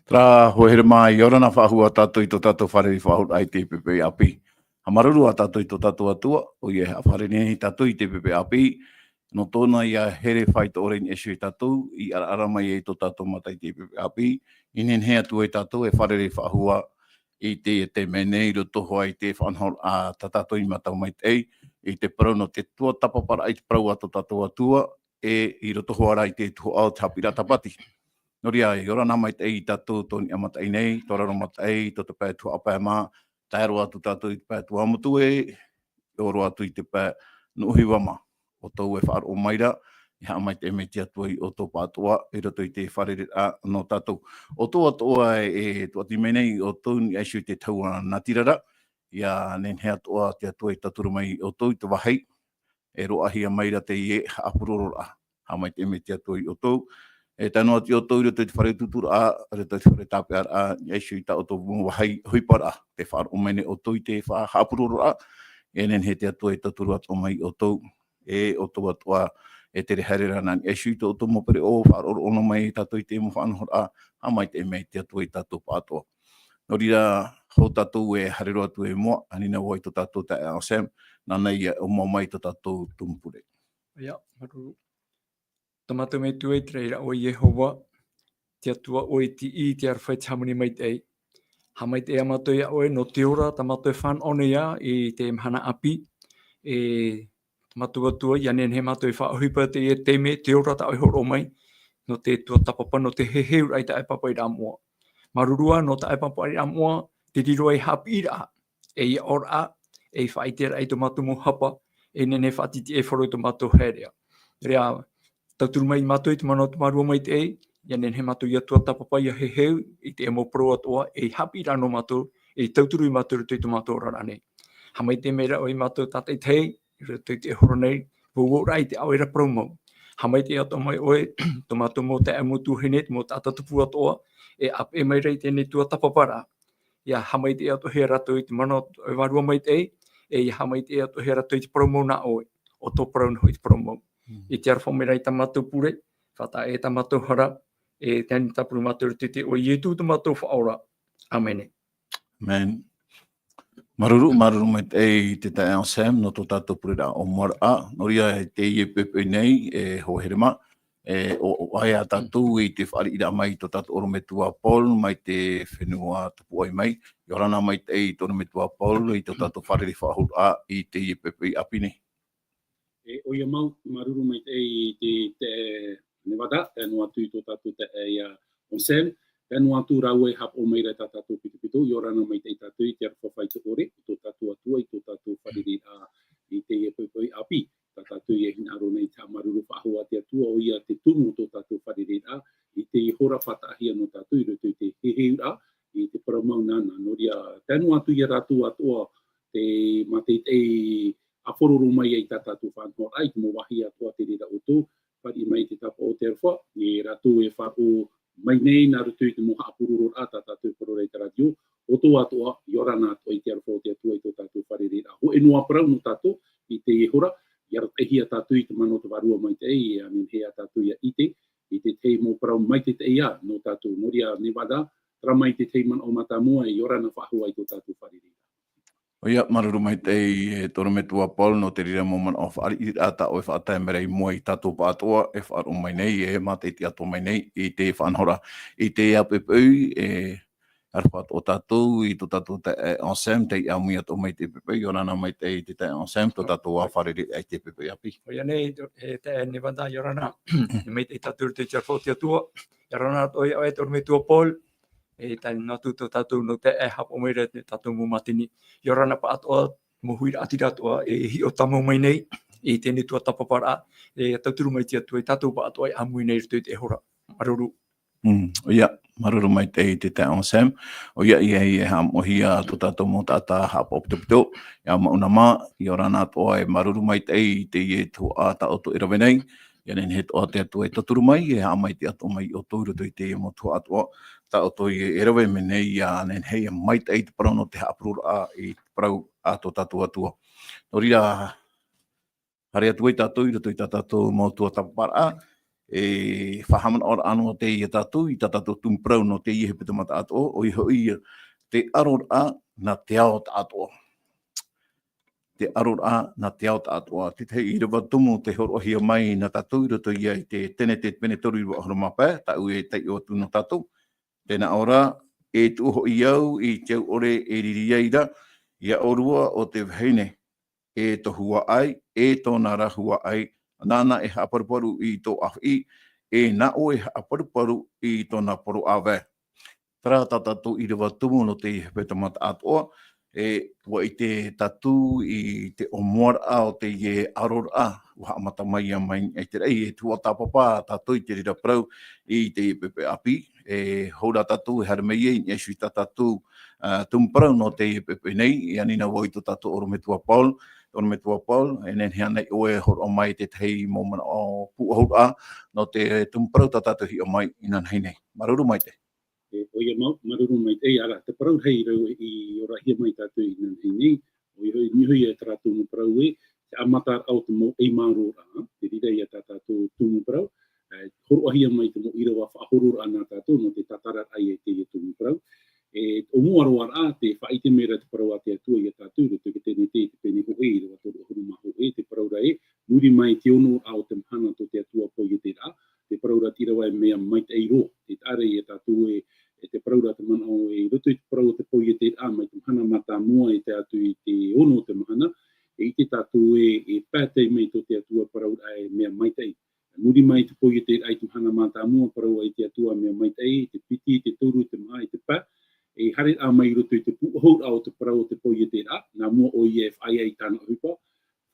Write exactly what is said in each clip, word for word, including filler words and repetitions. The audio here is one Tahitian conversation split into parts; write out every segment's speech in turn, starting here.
Terā, hoa here mā, ʻia ora na faʻahou tātou i tō tātou fārerei-faʻahou-raʻa i teie poʻipoʻi ʻāpī. Haʻamāuruuru ā tātou i tō tātou Atua, ʻoia e haʻafārerei nei tātou i teie poʻipoʻi ʻāpī, nō tōna ia here faʻaitoito i niʻa iho ia tātou, i ʻaraʻara mai ai tō tātou mata i teie poʻipoʻi ʻāpī, i nehenehe atu ai tātou e fārerei-faʻahou i teie taime nei, i roto hoʻi i te faʻanahoraʻa tā tātou i mātau maitaʻi, i te parau nō te tuatāpaparaʻa i te parau a tō tātou Atua, e i roto hoʻi rā i te tuhaʻa o te haʻapiʻiraʻa tāpati. Nō reira, ʻia ora na maitaʻi tātou tō niʻa mataʻi nei, tō raro mataʻi, tō te pae tuhaʻa pae mā, tae roa atu tātou i te pae Tuamotu e, ʻia ora atu i te pae Nuʻuhiva mā. ʻO ʻoutou e faʻaroʻo mai ra, e haʻamaitaʻi mai te Atua ia ʻoutou pāʻatoʻa, i roto i te fārereiraʻa nō tātou. ʻO ʻoutou atoʻa e, e tuati mai nei ʻoutou i niʻa iho i te tahua natirara, ʻia nehenehe atoʻa te Atua e tauturu mai ia ʻoutou i te vāhi, e roaʻahia mai ra teie haʻapurororaʻa. Haʻamaitaʻi mai te Atua ia ʻoutou. E tae noa atu ia ʻoutou i roto i te fare utuuturaʻa, i roto i te fare tāpeʻaraʻa, i niʻa iho i tā ʻoutou mau vāhi ʻohiparaʻa. Tē faʻaroʻo mai nei ʻoutou i te fa-, haʻapurororaʻa, e nehenehe te Atua e tauturu atoʻa mai ia ʻoutou. E ʻoutou atoʻa e tere haere ra i niʻa iho i tō ʻoutou mau pereʻoʻo, faʻaroʻo noa mai ia tātou i te mau faʻanahoraʻa, haʻamaitaʻi mai te Atua ia tātou pāʻatoʻa. Nō reira, hou tātou e haere roa atu i mua, ani na vau i tō tātou taeaʻe Anselme, nāna ia ʻōmua mai tō tātou tumu pure. ʻIa, māuruuru. Tā mātou Metua i te raʻi ra ʻo Iehova, te Atua ʻoe i tiʻi, te aroha, te hāmani maitaʻi. Haʻamaitaʻi ā mātou ia ʻoe, nō te ora, tā mātou e fānaʻo nei ā, i te mahana ʻāpī, e, tā mātou Atua, ʻia nehenehe mātou e faʻaʻohipa i teie taime, te ora tā ʻoe e hōroʻa mai, nō te tuatāpapa, nō te heheuraʻa i tā ʻoe pāpaʻiraʻa moʻa. Māuruuru ā, nō tā ʻoe pāpaʻiraʻa moʻa, te riro ei haʻapiʻiraʻa, ei aʻoraʻa, ei faʻaʻiteraʻa i tō mātou mau hapa, e nehenehe e faʻatītīʻaifaro i tō mātou haereʻa. Nō reira, tauturu mai ia mātou i te mana o te Vārua Maitaʻi, ʻia nehenehe mātou ʻia tuatāpapa, ʻia heheu, i te mau parau atoʻa, ei haʻapiʻiraʻa nō mātou, ei tauturu ia mātou i roto i tō mātou oraraʻa nei. Haʻamaitaʻi mai ra ʻoe ia mātou tātaʻitahi, i roto i teie hora nei, vau ʻoraʻa i te ʻāʻau ra parau mau. Haʻamaitaʻi atoʻa mai ʻoe, tō mātou mau taeaʻe, mau tuahine, te mau taʻata tupu atoʻa, e ʻāpeʻe mai ra i teie tuatāpaparaʻa. ʻIa haʻamaitaʻi atoʻa hia rātou i te mana o te Vārua Maitaʻi, e ʻia haʻamaitaʻi atoʻa hia rātou i te parau mau nā ʻoe, ʻo tō parau noa hoʻi te parau mau. Mm. I te aroha mai ra i tā mātou pure, faʻataʻa i tā mātou hara, e te ani tāpura mātou i te iʻoa o Ietu tō mātou Faʻaora. ʻĀmene. Amen. Māuruuru, māuruuru maitaʻi i te taeaʻe Anselme, nō tō tātou pureraʻa ʻōmuaraʻa. Nō reira, i teie poʻipoʻi nei, e hoa here mā, e, ʻo, ʻo, ʻoia tātou i te fāriʻiraʻa mai i tō tātou ʻorometua Paul, mai te fenua Tapuaʻi mai. ʻIa ora na maitaʻi tō ʻorometua Paul, i tō tātou fārerei-faʻahou-raʻa i teie poʻipoʻi ʻāpī nei. E, ʻoia mau, māuruuru maitaʻi i te, te Nevada, tae noa atu i tō tātou taeaʻe ia Anselme, tae noa atu rāua e haʻapaʻo mai ra i tā tātou pitopito, ʻia ora na maitaʻi tātou i te aroha faʻaitoito ʻore, i tō tātou Atua, i tō tātou fārereiraʻa i teie poʻipoʻi ʻāpī. Tā tātou e hinaʻaro nei i te haʻamāuruuru faʻahou i te Atua, ʻoia te tumu o tō tātou fārereiraʻa, i teie hora faʻataʻahia nō tātou i roto i te heheuraʻa, i te parau mau nāna. Nō reira, tae noa atu ia rātou atoʻa, te mātaʻitaʻi ʻāfororo mai ai tā tātou faʻanahoraʻa, i te mau vāhi atoʻa te reira ʻoutou, fāriʻi mai i te tāpaʻo o te aroha, e rātou e faʻaroʻo mai nei nā roto i te mau haʻapurororaʻa tā tātou e parau ra i te rātio, ʻoutou atoʻa, ʻia ora na atoʻa i te aroha o te Atua i tō tātou fārereiraʻa. Hōʻē noa parau nō tātou, i teie hora, ʻia arataʻihia tātou i te mana o te Vārua Maitaʻi, ʻia nehenehe ā tātou ʻia ʻite, i te tahi mau parau maitaʻi ā nō tātou. Nō reira, Nevada, terā mai te tahi manaʻo mātāmua, ʻia ora na faʻahou i tō tātou fārereiraʻa. ʻOia, māuruuru maitaʻi, e, tō ʻorometua Paul, nō te reira mau manaʻo fāriʻiraʻa tā ʻoe e faʻatae mai ra i mua ia tātou pāʻatoʻa, e faʻaroʻo mai nei, e mātaʻitaʻi atoʻa mai nei, i te faʻanahoraʻa, i teie poʻipoʻi, e, aroha atoʻa tātou, i tō tātou taeaʻe Anselme, tei ʻāmui atoʻa mai i teie poʻipoʻi, ʻia ora na maitaʻi i te taeaʻe Anselme, tō tātou ā fārereiraʻa i teie poʻipoʻi ʻāpī. ʻOia nei, e, taeaʻe Nevada, ʻia ora na, e maitaʻi tātou i te aroha o te Atua, ʻia ora na atoʻa ia ʻoe tō ʻorometua Paul, e tae noa atu tō tātou nō te, e haʻapaʻo mai ra i tā tātou mau mātini. ʻIa ora na pāʻatoʻa, mau huiraʻatira atoʻa, e hiʻo tāmau mai nei, i teie tuatāpaparaʻa, e tauturu mai te Atua ia tātou pāʻatoʻa e ʻāmui nei i roto i teie hora. Māuruuru. Mm, ʻoia, māuruuru maitaʻi i te taeaʻe Anselme. ʻOia, ʻia, ʻia haʻamoʻehia tō tātou mau taʻata haʻapaʻo pitopito, ʻia mauna mā, ʻia ora na atoʻa e māuruuru maitaʻi i teie tuhaʻa tā ʻoutou e rave nei, ʻia nehenehe atoʻa te Atua e tauturu mai, e haʻamaitaʻi atoʻa mai ia ʻoutou i roto i teie mau tuhaʻa atoʻa, tā ʻoutou e, e rave mai nei, ʻia nehenehe ʻia maitaʻi te parau nō te haʻapurororaʻa i te parau a tō tātou Atua. Nō reira, haere atu ai tātou i roto i tā tātou mau tuatāpaparaʻa, e faʻahaʻamanaʻoraʻa noa teie ia tātou, i tā tātou tumu parau nō teie hepetoma taʻatoʻa, ʻoia hoʻi ia te aroraʻa nā te ao taʻatoʻa. Te aroraʻa nā te ao taʻatoʻa. Te tahi ʻīrava tumu tei hōroʻahia mai nā tātou i roto ia i te Tenete pene toru ʻīrava ʻahuru mā pae, tāʻu e taiʻo atu nō tātou. Tē nā ʻō ra, e tuʻu hoʻi au i te au ʻore e riri ai ra, ia ʻōrua o te vahine, e tō huaʻai, e tōna ra huaʻai, nāna e haʻaparuparu i tō ʻāfaʻi, e nā ʻō e haʻaparuparu i tōna poro ʻāvae. Terā tā tātou ʻīrava tumu nō te hepetoma taʻatoʻa, e, ʻua ʻite tātou i te ʻōmuaraʻa o teie aroraʻa, ʻua haʻamata mai ia mai i te raʻi, e tuatāpapa tātou i te reira parau i teie poʻipoʻi ʻāpī, e, hou rā tātou e haere mai ai, e ʻaita i tā tātou, ā, tumu parau nō teie poʻipoʻi nei, e ani na vau i tō tātou ʻorometua Paul, ʻorometua Paul, e nehenehe ānei ʻoe e hōroʻa mai te tahi mau manaʻo pūʻohuraʻa nō te tumu parau tā tātou e hiʻo mai inanahi nei. Māuruuru maitaʻi. E, ʻoia mau, māuruuru maitaʻi, ā, te parau rahi rau i ʻōroʻahia mai tātou inanahi nei, ʻoia hoʻi, niʻa hoʻi ia terā tumu parau ē, te haʻamataraʻa o te mau ʻeimāroraʻa, te reira ia tā tātou tumu parau, e, hōroʻahia mai te mau ʻīrava faʻahororaʻa nā tātou, nō te tātararaʻa ia i teie tumu parau. E, ʻōmuaraʻa, te faʻaʻite mai ra te parau a te Atua ia tātou, i roto i te Tenete, te pene hōʻē, ʻīrava toru ʻahuru mā hōʻē, te parau ra ē, muri mai te onoraʻa o te mahana tō te Atua poieteraʻa, te parau ra te ʻīrava e mea maitaʻi roa. Tē taʻa ra ia tātou ē, e te parau ra te manaʻo ē, i roto i te parau o te poieteraʻa, mai te mahana mātāmua e tae atu i te ono o te mahana, e ʻite tātou ē, e pātai mai tō te Atua parauraʻa e mea maitaʻi. Muri mai te poieteraʻa i te mahana mātāmua, parau ai te Atua mea maitaʻi, te piti, te toru, te maha, i te pae, e haereraʻa mai i roto i te pūʻohuraʻa o te parau o te poieteraʻa, nā mua ʻoia e faʻaea i tāna ʻohipa,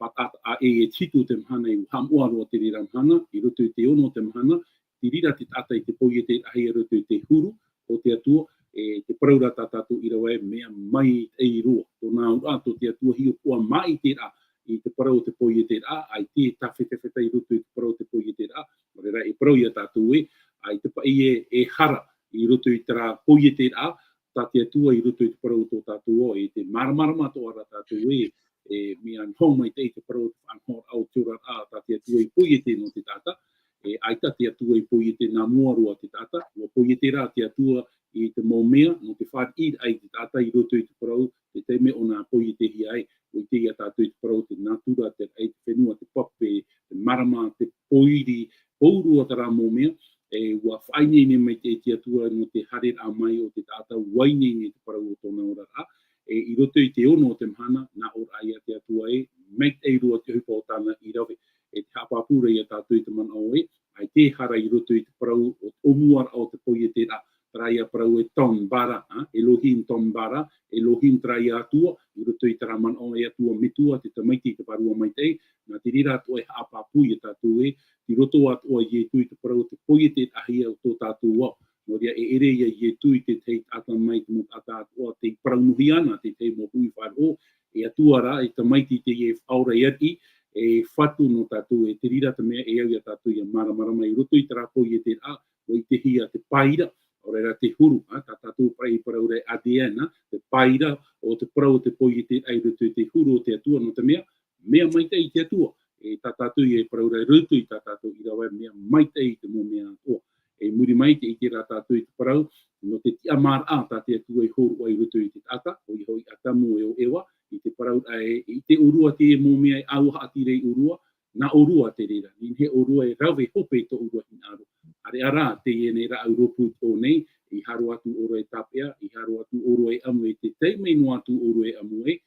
faʻataʻa ē e te hitu o te mahana, ʻua haʻamoʻa roa te reira mahana, i roto i te ono o te mahana, te reira te taʻata i te poieteraʻahia i roto i te huru o te Atua, e te parau ra tā tātou ʻīrava ē, mea maitaʻi roa. Tōna auraʻa tō te Atua hiʻopoʻa māʻitiraʻa i te parau o te poieteraʻa, ʻaita e tāfetafeta i roto i te parau o te poieteraʻa, nō reira e parau ia tātou ē, ʻaita paʻi e, e hara i roto i terā poieteraʻa, tā te Atua i roto i te parau o tō tātou ao, e te māramarama atoʻa ra tātou ē, e mea noho maitaʻi te parau o te faʻanahoraʻa o te oraraʻa, tā te Atua i poiete nō te taʻata, e ʻaita te Atua i poiete nā mua roa te taʻata, ʻua poiete rā te Atua i te mau mea, nō te fāriʻiraʻa i te taʻata i roto i te parau, te taime ʻōna poietehia ai, ʻua ʻite ia tātou i te parau, te natura, te raʻi, te fenua, te pape, te marama, te pōiri, pauroa terā mau mea, e ʻua faʻaineine mai te, te Atua nō te haereraʻa mai o te taʻata, ʻua ineine te parau o tōna oraraʻa, e i roto i te ono o te mahana, nā ʻō ra ia te Atua ē, maitaʻi roa te ʻohipa o tāna i rave. E te haʻapāpū ra ia tātou i te manaʻo ē, ʻaita e hara i roto i te parau o te ʻōmuaraʻa o te poieteraʻa, terā ia parau ē Ton Bara, ā, Elohim Ton Bara, Elohim terā ia Atua, i roto i terā manaʻo ē Atua Metua, te Tamaiti, te Vārua Maitaʻi, nā te reira atoʻa e haʻapāpū ia tātou ē, tei roto atoʻa Ietu i te parau o te poieteraʻahia o tō tātou ao. Nō reira e ʻere ia Ietu i te tahi taʻata mai te mau taʻata atoʻa tei parau noa ana, te tahi mau hui faʻaroʻo, e Atua rā, e Tamaiti teie e faʻaora e ariʻi, e Fatu nō tātou, e te reira te mea e au ia tātou ʻia māramarama i roto i terā poieteraʻa, ʻua ʻitehia te paira, ʻaore rā te huru, ā, tā tātou paʻi parau ra ē A D N, ā, te paira o te parau o te poieteraʻa i roto i te huru o te Atua, nō te mea, mea maitaʻi te Atua, e tā tātou e parau ra i roto i tā tātou ʻīrava, mea maitaʻi te mau mea atoʻa. E muri mai tē ʻite ra tātou i te parau, nō te tiʻamāraʻa tā te Atua i hōroʻa i roto i te taʻata, ʻoia hoʻi Atamu e ʻo Eva, i te parau ra ē, e ʻite ʻōrua te mau mea e ʻāua haʻati ra i ʻōrua, nā ʻōrua te reira, nehenehe ʻōrua e rave hope i tō ʻōrua hinaʻaro. ʻAreʻa rā, teie nei rāʻau rōpū i te ʻō nei, ʻeiaha roa atu ʻōrua e tāpeʻa, ʻeiaha roa atu ʻōrua e ʻamu, e te taime noa atu ʻōrua e ʻamu ē,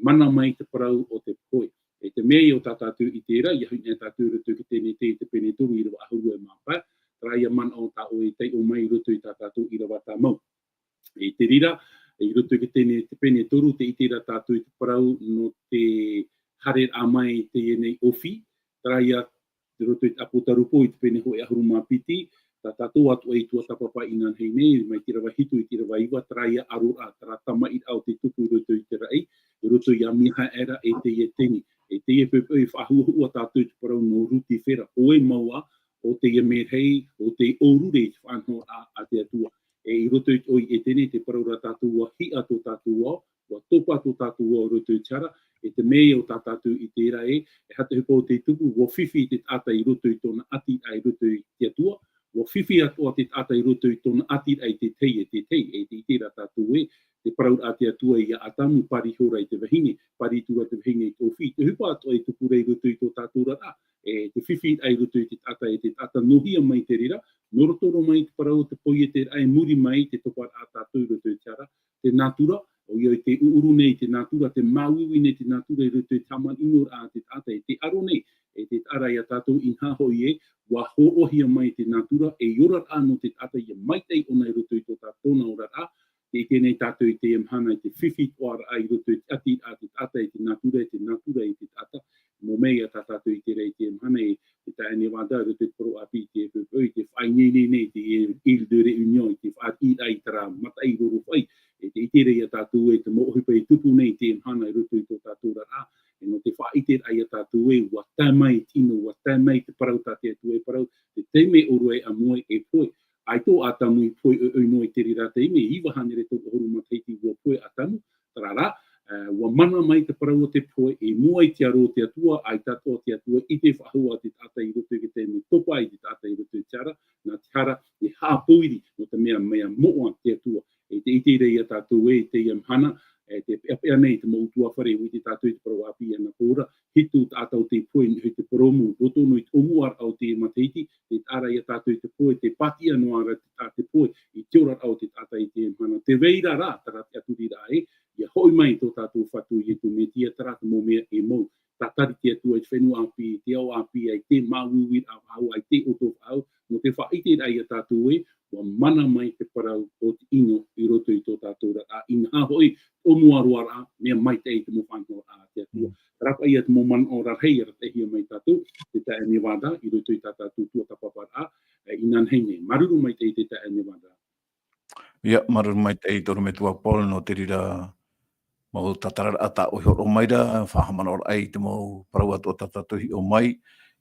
mana mai te parau o te pohe. E te mea ia ʻo tā tātou i terā, ʻia hiʻo nei tātou i roto i te Tenete, te pene toru, ʻīrava ʻahuru e mā pae, terā ia manaʻo tā ʻoe e taiʻo mai i roto i tā tātou ʻīrava tāmau. E te reira, i roto i te Tenete, te pene toru, tē ʻite ra tātou i te parau nō te haereraʻa mai teie nei ʻōfī, terā ia i roto i te ʻĀpōtarupo i te pene hōʻē ʻahuru mā piti, tā tātou atoʻa i tuatāpapa inanahi nei, mai te ʻīrava hitu i te ʻīrava iva, terā ia aroraʻa, terā tamaʻiraʻa o tei tupu i roto i te raʻi, i roto ia Mihaera e teie Teni. E teie poʻipoʻi faʻahuʻahuʻa tātou i te parau nō Rutifera, ʻo ē mau ā, ʻo teie merahi, ʻo tei ʻōrure i te faʻanahoraʻa a te Atua. E i roto i te ʻō i ʻEtene, te parau ra tātou ʻua hiʻa tō tātou ao, ʻua topa tō tātou ao i roto i te hara, E te mea o tā tātou i te rā e, e hata he pō te tupu, ua fifi te taʻata i roto i tōna ʻati, i roto i te Atua, ua fifi atoʻa te taʻata i roto i tōna ʻati, i te tei, e te tei, e te ʻite rā tātou e, te parau a te Atua ia Atamu, pari hora i te vahine, pari tura te vahine i te ʻōfī, te hupa atoʻa e tupu ra i roto i tō tātou ra, e te fifi i roto i te taʻata, e te taʻata nohia mai te reira, nō roto roa mai te parau o te pō e te rā e muri mai te topa a tātou i roto i te hara, te natura, ʻoia i te ʻuʻuru nei te natura, te māuiui nei te natura i roto i te haʻamanaʻo ra te taʻata, e te aro nei, e te taʻata ia tātou inaha hoʻi e, ua hōroʻahia mai te natura, e ora rā nō te taʻata ia maitaʻi ʻōna i roto i tō tātou ora rā, te ʻite nei tātou i te mahana i te fifi toʻa ra i roto i te ʻati a te taʻata, i te natura, i te natura, i te taʻata, mō mea ia tā tātou i te rā i te mahana e, te taeaʻe Nevada, roto i te parau ʻāpī i te poipoi, i te faʻaineine nei, te Île de Réunion, i te faʻaʻī ra i terā mataʻi rorofaʻi, e te ʻite ra ia tātou e te mau ʻohipa e tupu nei te mahana i roto i tō tātou ra, e nō te faʻaʻite ra ia tātou e, ua tae mai te ʻino, ua tae mai te parau tā te Atua e parau, te taime ʻōrua e ʻāmui e pohe, ʻaita ʻo Atamu i pohe ʻoiʻoi noa i te reira taime, iva hānere toru ʻahuru matahiti ua pohe Atamu, terā rā, e, ua mana mai te parau o te pohe, i mua i te aro o te Atua, ʻaita atoʻa te Atua i te faʻahou a te taʻata i roto i te taime topa i te taʻata i roto i te hara, nā te hara, e haʻapōiri, nō te mea, mea moʻa te Atua. E te ʻite ra ia tātou e, i teie mahana, e te peʻapeʻa nei te mau ʻutuāfare, ua ʻite tātou i te parau ʻāpī anaʻe ra, hitu taʻata o te pohe, i te purōmu, roto noa i te ʻōmuaraʻa o te matahiti, te taʻa ra ia tātou i te pohe, te pātiʻa noa ra te taʻata te pohe, i te oraraʻa o te taʻata i te mahana. Te vai ra rā, terā te ʻaturiraʻa e, ia hoʻi mai tō tātou Fatu Iesu Mesia, terā te mau mea e mau. Tatari te Atua i te fenua ʻāpī, i te ao ʻāpī, ʻaita e māuiui ra faʻahou, ʻaita e ʻoto faʻahou, nō te faʻaʻite ra ia tātou e, ua mana mai te parau o te ʻino i roto i tō tātou ra, inaha hoʻi, ʻōmuaraʻa, mea maitaʻi te mau fānaʻoraʻa a te Atua. Mm. Terā paʻi ia te mau manaʻo rarahi, e arataʻihia mai tātou, te taeaʻe Nevada, i roto i tā tātou tuatāpaparaʻa, e, inanahi nei. Māuruuru maitaʻi te taeaʻe Nevada. Ia, māuruuru maitaʻi te ʻorometua Paul, nō te reira mau tātararaʻa tā ʻoe i hōroʻa mai ra, faʻahaʻamanaʻoraʻa i te mau parau atoʻa tā tātou i hiʻo mai,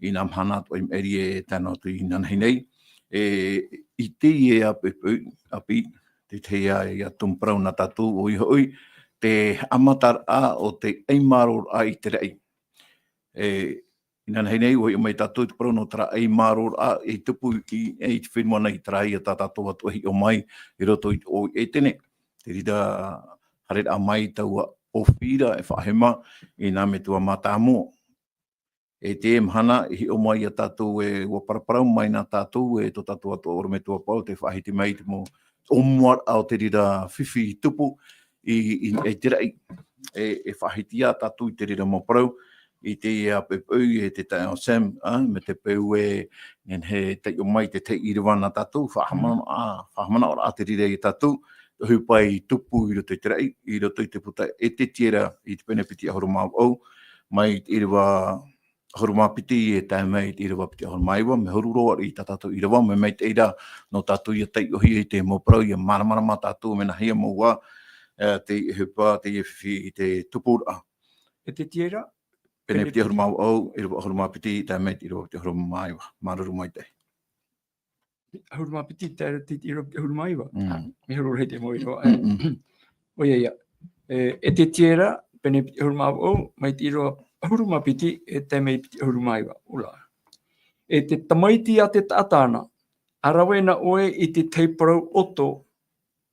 i nā mahana atoʻa i maʻiri e tae noa atu inanahi nei. E, i teie ʻāpī, ʻāpī, te tahi ia, ia tumu parau nā tātou ʻoia hoʻi, te haʻamataraʻa o te ʻaimāroraʻa i te raʻi. E, inanahi nei, ua hiʻo mai tātou i te parau nō terā ʻaimāroraʻa, e tupu i, i te fenua nei, terā ia tā tātou atoʻa i hiʻo mai, i roto i te ʻō i ʻētene. Te reira, haereraʻa mai taua ʻōfī ra e faʻahema, i nā metua mātāmua. E te mahana, i hiʻo mai ia tātou e, ua paraparau mai nā tātou e tō tātou atoʻa ʻorometua Paul, te faʻahiti mai i te mau ʻōmuaraʻa o te reira fifi i tupu i, i, i te raʻi. E, e faʻahiti ia tātou i te reira mau parau, i teie poipoi e te taeaʻe Sam, a, mai te peu e, nehenehe e taiʻo mai te tahi ʻīrava nā tātou, faʻahaʻamanaʻo, a, faʻahaʻamanaʻoraʻa te reira ia tātou, te ʻohipa i tupu i roto i te raʻi, i roto i te puta Ezekiela, i te pene piti ʻahuru mā vaʻu, mai te ʻīrava ʻahuru mā piti e tae mai i te ʻīrava piti ʻahuru mā iva, mea huru roa i tā tātou ʻīrava, mea maitaʻi ra nō tātou ia taiʻohia i te mau parau, ia māramarama tātou, mea nāhea mau ā, e, te ʻohipa, te fifi i te tupuraʻa. Ezekiela, pene piti ʻahuru mā vaʻu, ʻīrava ʻahuru mā piti, tae mai i te ʻīrava piti ʻahuru mā iva. Māuruuru maitaʻi. ʻAhuru mā piti, tae ra i te ʻīrava piti ʻahuru mā iva. Mm. Mea huru roa te mau ʻīrava. Mm, mm. ʻOia ia. E, Ezekiela, pene piti ʻahuru mā vaʻu, mai te ʻīrava ʻahuru mā piti, e tae mai piti ʻahuru mā iva. ʻOia. E te tamaiti a te taʻata na, ʻa rave na ʻoe i te tahi parau ʻoto,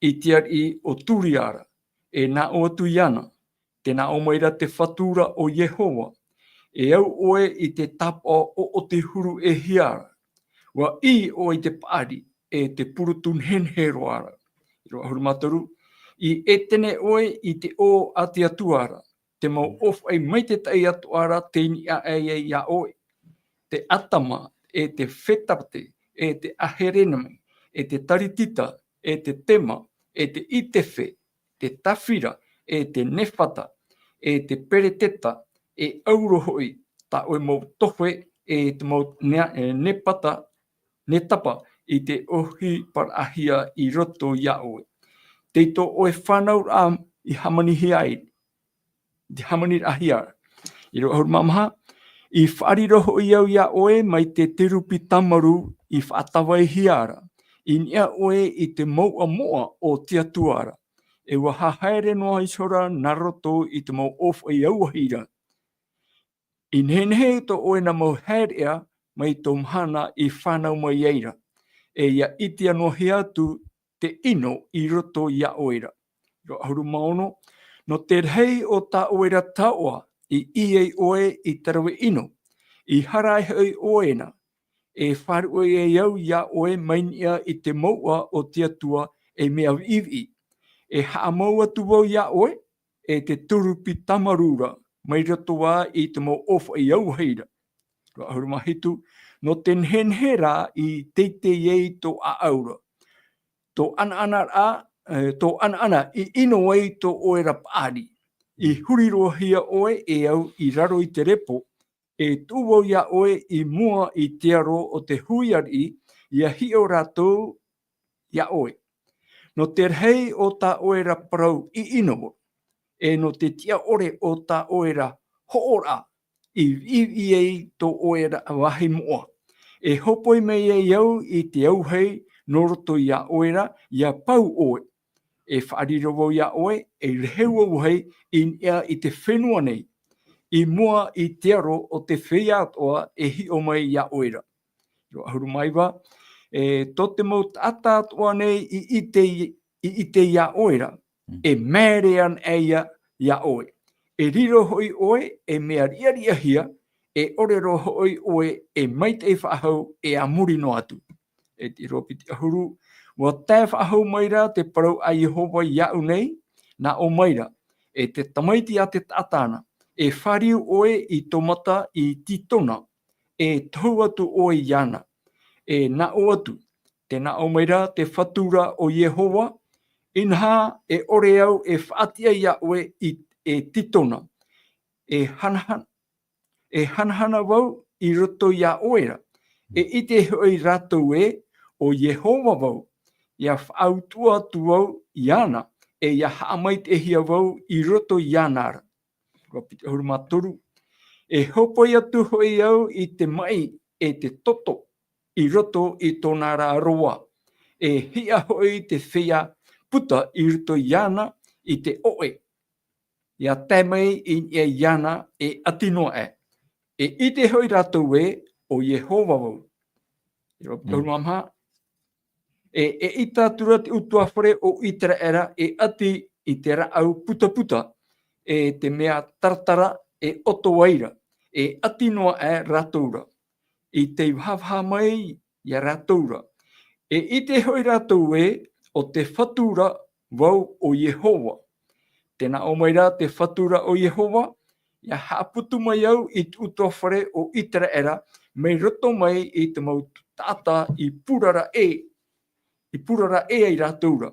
i te ariʻi o Tūria ra, e nā ʻō atu iāna, tē nā ʻō mai ra te Fatu ra ʻo Iehova, e au ʻoe i te tāpaʻo ʻoʻote huru e hia ra, ua ʻī ʻoe i te paʻari, e te purutu nehenehe roa ra. ʻĪrava ʻahuru mā toru, i ʻētene ʻoe i te ʻō a te Atua ra, te mau ʻōfaʻi maitaʻi atoʻa ra tei niʻa aʻe ia ʻoe, te ʻatama, e te fetate, e te ʻaherenami, e te taritita, e te tema, e te ʻitefe, te tafira, e te nefata, e te pereteta, e auro hoʻi, tā ʻoe mau tofe, e te mau nea-, e nepata, netapa, i te ʻohiparaʻahia i roto ia ʻoe. Tei tō ʻoe fānauraʻa i hāmanihia ai, te hāmaniraʻahia. ʻĪrava ʻahuru mā maha, i faʻariro hoʻi au ia ʻoe mai te kerupi tāmaru i faʻatavaihia ra, i niʻa ʻoe i te mouʻa moʻa o te Atua ra. e ua haere noa iho ra nā roto i te mau ʻōfaʻi auahi ra. I nehenehe tō ʻoe nā mau haereʻa mai tō mahana i fānau mai ai ra, e ʻia ʻitea noa hia atu te ʻino i roto iā ʻoe ra. ʻIro ʻahuru mā ono, nō te rahi o tā ʻoe ra taoʻa i ʻī ai ʻoe i te rave ʻino, i hara ai hoʻi ʻoe na, e faʻaruʻe ai au iā ʻoe mai niʻa i te mouʻa o te Atua ei mea viʻiviʻi. E haʻamau atu vau iā ʻoe, e te turu pītamaru ra, mai roto ā i te mau ʻōfaʻi auahi ra. ʻIro ʻahuru mā hitu, nō te nehenehe rā i teitei ai tō ʻāʻau ra. Tō ʻanaʻana rā, e, tō ʻanaʻana i ʻino ai tō ʻoe ra paʻari. I huri roa hia ʻoe e au i raro i te repo, e tuʻu vau iā ʻoe i mua i te aro o te hui ariʻi, ʻia hiʻo rātou iā ʻoe. Nō te rahi o tā ʻoe ra parau ʻiʻino, e nō te tiʻa ʻore o tā ʻoe ra hoʻoraʻa, i viʻiviʻi ai tō ʻoe ra vāhi moʻa. E hōpoi mai ai au i te auahi nō roto iā ʻoe ra, ʻia pau ʻoe. E faʻariro vau iā ʻoe, e reheu auahi i niʻa i te fenua nei, i mua i te aro o te feiā atoʻa e hiʻo mai iā ʻoe ra. ʻIro ʻahuru mā iva, e, tō te mau taʻata atoʻa nei i ʻite, i ʻite iā ʻoe ra, Mm. e māere ana ia, iā ʻoe. E riro hoʻi ʻoe, e mea riʻariʻahia, e ʻore roa hoʻi ʻoe, e maitaʻi faʻahou, e a muri noa atu. E te ʻīrava piti ʻahuru, ʻua tae faʻahou mai ra te parau a Iehova iāʻu nei, nā ʻō mai ra, e te tamaiti a te taʻata na, e fāriu ʻoe i tō mata i Titona, e tohu atu ʻoe iāna, e nā ʻō atu, tē nā ʻō mai ra te Fatu ra ʻo Iehova, inaha e ʻore au e faʻatiʻa iā ʻoe i, e Titona, e hanahana, e hanahana vau i roto iā ʻoe ra, e ʻite hoʻi rātou ē, ʻo Iehova vau, ʻia faʻautuʻa atu vau iāna, e ʻia haʻamaitaʻihia vau i roto iāna ra. ʻĪrava piti ʻahuru mā toru, e hōpoi atu hoʻi au i te maʻi e te toto i roto i tōna ra roa, e hiʻa hoʻi te feiā puta i roto iāna i te ʻoʻe, ʻia tae mai i niʻa iāna e ʻati noa aʻe. E ʻite hoʻi rātou ē, ʻo Iehova vau. ʻĪrava piti ʻahuru mā maha, e, eʻita atu ra te ʻutuāfare o Iteraera e ʻati i te rāʻau putaputa, e te mea taratara e ʻoto ai ra, e ʻati noa aʻe rātou ra, i tei vahavaha mai iā rātou ra. E ʻite hoʻi rātou ē, ʻo te Fatu ra vau ʻo Iehova. Tē nā ʻō mai ra te Fatu ra ʻo Iehova, ʻia haʻaputu mai au i te ʻutuāfare o Iteraera, mai roto mai i te mau taʻata i purara ʻē, i purara ʻē ai rātou ra.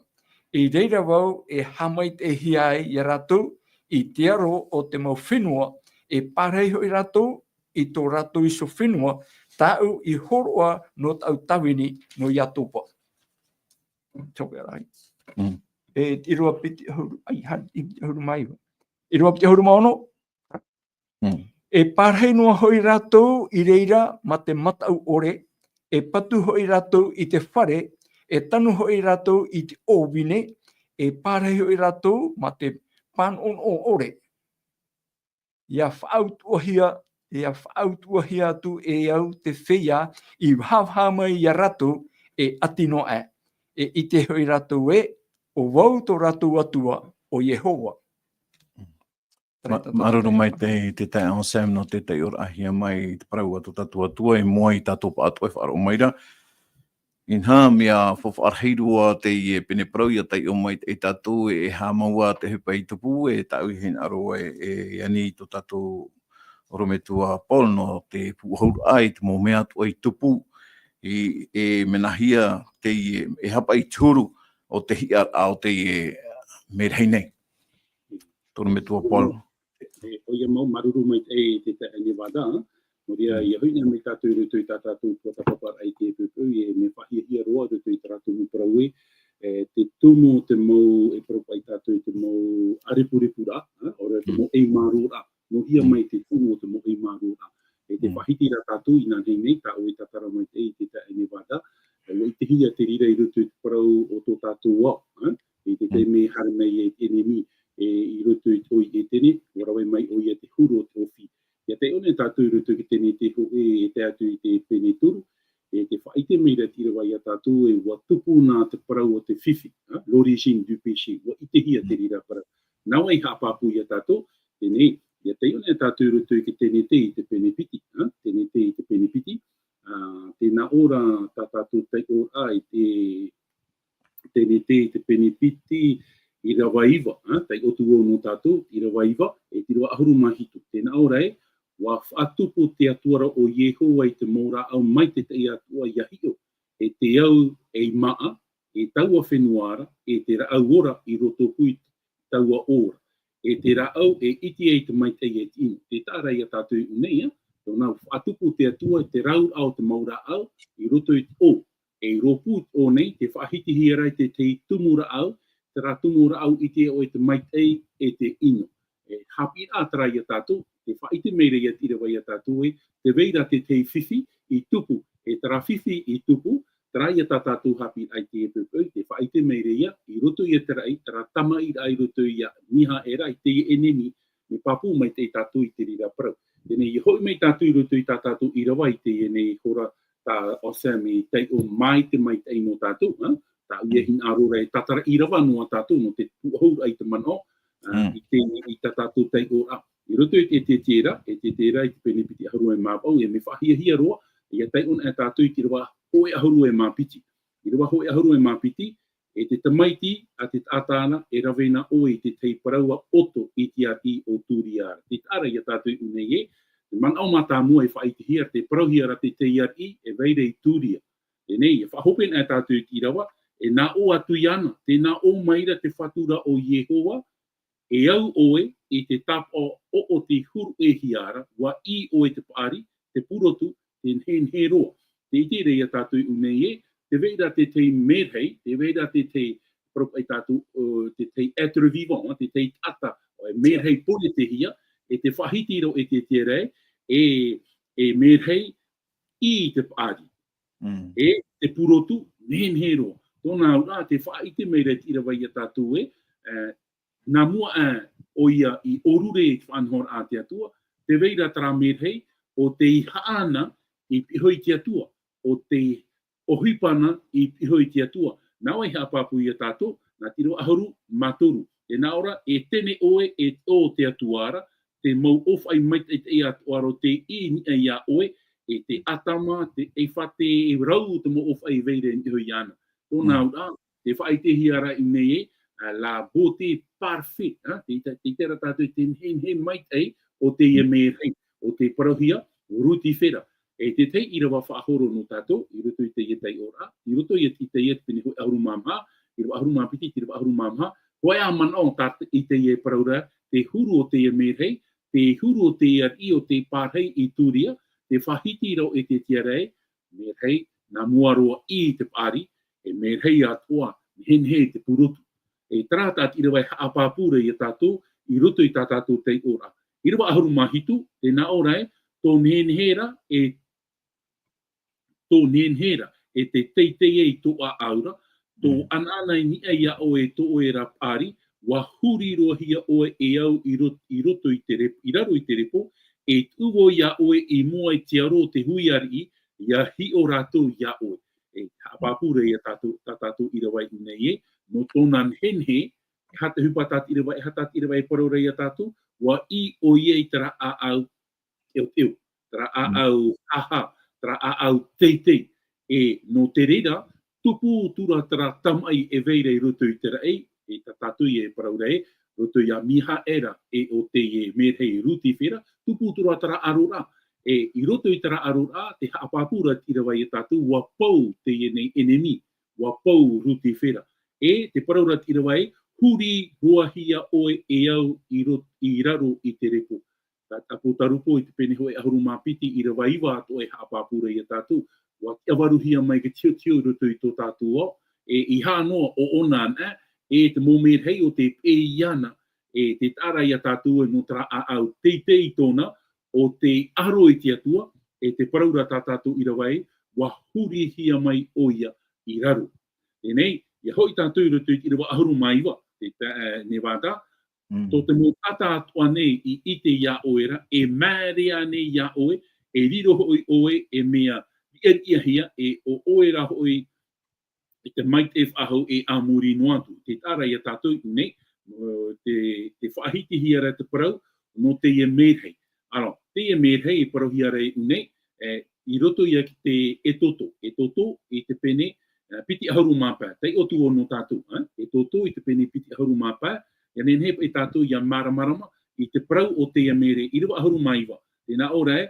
I reira vau e haʻamaitaʻihia ai iā rātou i te aro o te mau fenua, e pārahi hoʻi rātou i tō rātou iho fenua, tāʻu i hōroʻa nō tāʻu tāvini nō Iatopa. Tō pērā ai. Mm. E ʻīrava piti ʻahuru, ai, ha, i piti ʻahuru mā iva. ʻĪrava piti ʻahuru mā ono. Mm. E pārahi noa hoʻi rātou i reira mā te mataʻu ʻore, e patu hoʻi rātou i te fare, e tanu hoʻi rātou i te ʻōvine, e pārahi hoʻi rātou mā te pānoʻonoʻo ʻore. ʻIa faʻautuʻahia, ʻia faʻautuʻahia atu e au te feiā i vahavaha mai iā rātou e ʻati noa aʻe. E ʻite hoʻi rātou ē, ʻo vau tō rātou Atua, ʻo Iehova. Ma-, māuruuru maitaʻi te taeaʻe Sam nō te taiʻoraʻahia mai i te parau a tō tātou Atua, e moa i tātou pāʻatoʻa e faʻaroʻo mai ra. Inaha, mea faʻafaʻarahi roa teie pene parau ʻia taiʻo maitaʻi tātou, e haʻamau ā te ʻohipa i tupu, e tāʻu i hinaʻaro e, e ani i tō tātou ʻorometua Paul nō te pūʻohuraʻa i te mau mea atoʻa i tupu, i, e mea nāhea teie, e haʻapaʻo i te huru o te hiʻaraʻa o teie merahi nei. Tō ʻorometua Paul. E, ʻoia mau, māuruuru maitaʻi te taeaʻe Nevada, nō reira, ʻia hoʻi nei mai tātou i roto i tā tātou tuatāpaparaʻa i te poʻipoʻi, e mea faʻahiahia roa i roto i tā rātou mau parau ē, e, te tumu o te mau, e parau paʻi tātou i te mau ʻārepurepuraʻa, ā, ʻaore rā te mau ʻeimāroraʻa, nō hea mai te tumu o te mau ʻeimāroraʻa. E te faʻahiti ra tātou inanahi nei, tā ʻoe e tātara maitaʻi i te taeaʻe Nevada, e, ʻua ʻitehia te reira i roto i te parau o tō tātou ao, ā, I te taime e haere mai ai te ʻenemi, e, i roto i te ʻō i Etene, ʻua rave mai ʻoia te huru o te ʻōfī. ʻIa taiʻo nei tātou i roto i te Tenete hōʻē e tae atu i te pene toru, e tē faʻaʻite mai ra te ʻīrava ia tātou ē ʻua tupu nā te parau o te fifi, ha, l'origine du péché, ʻua ʻitehia te reira parau. Nā ʻō e haʻapāpū ia tātou, teie nei, ʻia taiʻo nei tātou i roto i te Tenete i te pene piti, ha, Tenete i te pene piti, ā, tē nā ʻō ra tā tātou taiʻoraʻa i te Tenete i te pene piti, ʻīrava iva, ā, taiʻo atu vau nō tātou, ʻīrava iva, e te ʻīrava ʻahuru mā hitu. Tē nā ʻō ra ē, ʻua faʻatupu te Atua ra ʻo Iehova i te mau rāʻau maitaʻi atoʻa ʻia hiʻo, e te au ei māʻa, e taua fenua ra, e te rāʻau ora i rotopū i taua ʻō ra. E te rāʻau e ʻite ai te maitaʻi e te ʻino. Tē taʻa ra ia tātou i ʻō nei, ā, tōna faʻatupu te Atua i te rāuraʻa o te mau rāʻau i roto i te ʻō. E rōpū te ʻō nei, tē faʻahitihia ra i te tahi tumu rāʻau, terā tumu rāʻau ʻite ʻoe te maitaʻi e te ʻino. E haʻapiʻiraʻa terā ia tātou, tē faʻaʻite mai ra ia te ʻīrava ia tātou ē, tē vai ra te tahi fifi i tupu, e terā fifi i tupu, terā ia tā tātou haʻapiʻiraʻa i teie poʻipoʻi, tē faʻaʻite mai ra ia, i roto ia te raʻi, terā tamaʻi raʻi i roto ia Mihaʻera, i teie ʻenemi, mea pāpū maitaʻi tātou i te reira parau. Teie nei, ʻia hoʻi mai tātou i roto i tā tātou ʻīrava i teie nei hora, tā Osem i taiʻo mai te maitaʻi nō tātou, ā? Tāʻu ia hinaʻaro ra e tātara ʻīrava noa tātou nō te pūʻohuraʻa i te manaʻo, ā, i te, i tā tātou taiʻoraʻa. I roto i te Ezekiela, Ezekiela i te pene piti ʻahuru e mā vaʻu, e mea faʻahiahia roa, ʻia taiʻo na tātou i te ʻīrava hōʻē ʻahuru e mā piti. ʻĪrava hōʻē ʻahuru e mā piti, e te tamaiti a te taʻata ra, e rave na ʻoe i te tahi parau ʻa ʻOto i te ariʻi o Turia ra. Tē taʻa ra ia tātou i ʻō nei ē, te manaʻo mātāmua e faʻaʻitehia ra, tē parauhia ra te tahi ariʻi, e vai ra i Turia. Teie nei, e faʻahope na tātou i te ʻīrava, e nā ʻō atu iāna, tē nā ʻō mai ra te Fatu ra ʻo Iehova, e au ʻoe i te tāpaʻo o te huru e hia ra, ʻua ʻī ʻoe te paʻari, te purotu, te nehenehe roa. Tē ʻite ra ia tātou i ʻō nei ē, tē vai ra te tahi merahi, tē vai ra te tahi, parau paʻi tātou, ā, te tahi être vivant, te tahi taʻata, e merahi poretehia, e tē faʻahiti ra ʻo Ezekiela ē, e, e merahi i te paʻari. E te purotu, nehenehe roa. Tōna auraʻa, tē faʻaʻite mai ra te ʻīrava ia tātou ē, ā, nā mua aʻe ʻoia i ʻōrure i te faʻanahoraʻa a te Atua, tē vai ra terā merahi, ʻo tei haʻana i pihaʻi i te Atua, ʻo tei ʻohipa na i pihaʻi i te Atua. Nā ʻō e haʻapāpū ia tātou, nā te ʻīrava ʻahuru mā toru. Tē nā ʻō ra, e tene ʻoe e te ʻō o te Atua ra, te mau ʻōfaʻi maitaʻi atoʻa roa tei ʻī niʻa iā ʻoe, e te ʻĀtama, te ʻEveta, e rau te mau ʻōfaʻi e vai ra i niʻa iāna. Tōna auraʻa, tē faʻaʻitehia ra i ʻō nei ē, ā, la beauté parfaite, ā, tē, tē, tē ʻite ra tātou i te nehenehe maitaʻi o teie merahi, ʻo tē parauhia, Rutifera. E te tahi ʻīrava faʻahoro nō tātou, i roto i teie taiʻoraʻa, i roto i te, i teie te pene hōʻē ʻahuru mā maha, ʻīrava ʻahuru mā piti, te ʻīrava ʻahuru mā maha, hōʻē ā manaʻo tā te, i teie parau ra, te huru o teie merahi, te huru o te ariʻi, ʻo tei pārahi i Turia, tē faʻahiti ra ʻo Ezekiela ē, merahi, nā mua roa i te paʻari, e merahi atoʻa, nehenehe te purotu. E terā tā te ʻīrava e haʻapāpū ra ia tātou, i roto i tā tātou taiʻoraʻa. ʻĪrava ʻahuru mā hitu, tē nā ʻō ra ē, tō nehenehe ra, e tō nehenehe ra, e tē teitei ai tō ʻāʻau ra, tō ʻanaʻana i niʻa iā ʻoe e tō ʻoe ra paʻari, ʻua huri roa hia ʻoe e au i ro-, i roto i te rep-, i raro i te repo, e tuʻu vau iā ʻoe i mua i te aro o te hui ariʻi, ʻia hiʻo rātou iā ʻoe. E haʻapāpū ra ia tātou, tā tātou ʻīrava i ʻō nei ē, nō tōna nehenehe, e aha te ʻohipa tā te ʻīrava, e aha tā te ʻīrava e parau ra ia tātou, ʻua ʻī ʻoia i terā ʻāʻau teoteo, terā ʻāʻau haha, terā ʻāʻau teitei. E nō te reira, tupu atu ra terā tamaʻi e vai ra i roto i te raʻi, e tā tātou e parau ra ē, roto iā Mihaʻera, e ʻo teie merahi Rutifera, tupu atu ra terā ʻaroraʻa. E i roto i terā ʻaroraʻa, tē haʻapāpū ra te ʻīrava ia tātou, ʻua pau teie nei ʻenemi, ʻua pau Rutifera. E tē parau ra te ʻīrava ē, huri roa hia ʻoe e au i ro-, i raro i te repo. Tā te ʻĀpōtarupo i te pene hōʻē ʻahuru mā piti, ʻīrava iva atoʻa e haʻapāpū ra ia tātou, ʻua tiʻavaruhia mai te tiotio i roto i tō tātou ao, e ʻeiaha noa ʻoʻona anaʻe, e te mau merahi ʻo tē peʻe iāna, e tē taʻa ra ia tātou ē nō terā ʻāʻau teitei tōna, ʻo tei aro i te Atua, e tē parau ra tā tātou ʻīrava ē, ʻua hurihia mai ʻoia i raro. Teie nei, ʻIa hoʻi tātou i roto i te ʻīrava ʻahuru mā iva, te ta-, e, Nevada, Mm. tō te mau taʻata atoʻa nei i ʻite iā ʻoe ra, e māere ānei iā ʻoe, e riro hoʻi ʻoe, e mea riʻariʻahia, e ʻo ʻoe rā hoʻi, e te maitaʻi faʻahou e a muri noa atu. Tē taʻa ra ia tātou i ʻō nei, ʻo, te, te faʻahitihia ra te parau, nō teie merahi. Alors, teie merahi e parauhia ra i ʻō nei, e, i roto ia ki te Exodo, Exodo i te pene, e, piti ʻahuru mā pae. Taiʻo atu nō tātou, e, Exodo i te pene piti ʻahuru mā pae, ʻia nehenehe paʻi tātou ʻia māramarama i te parau o teie merahi, ʻīrava ʻahuru mā iva. Tē nā ʻō ra ē,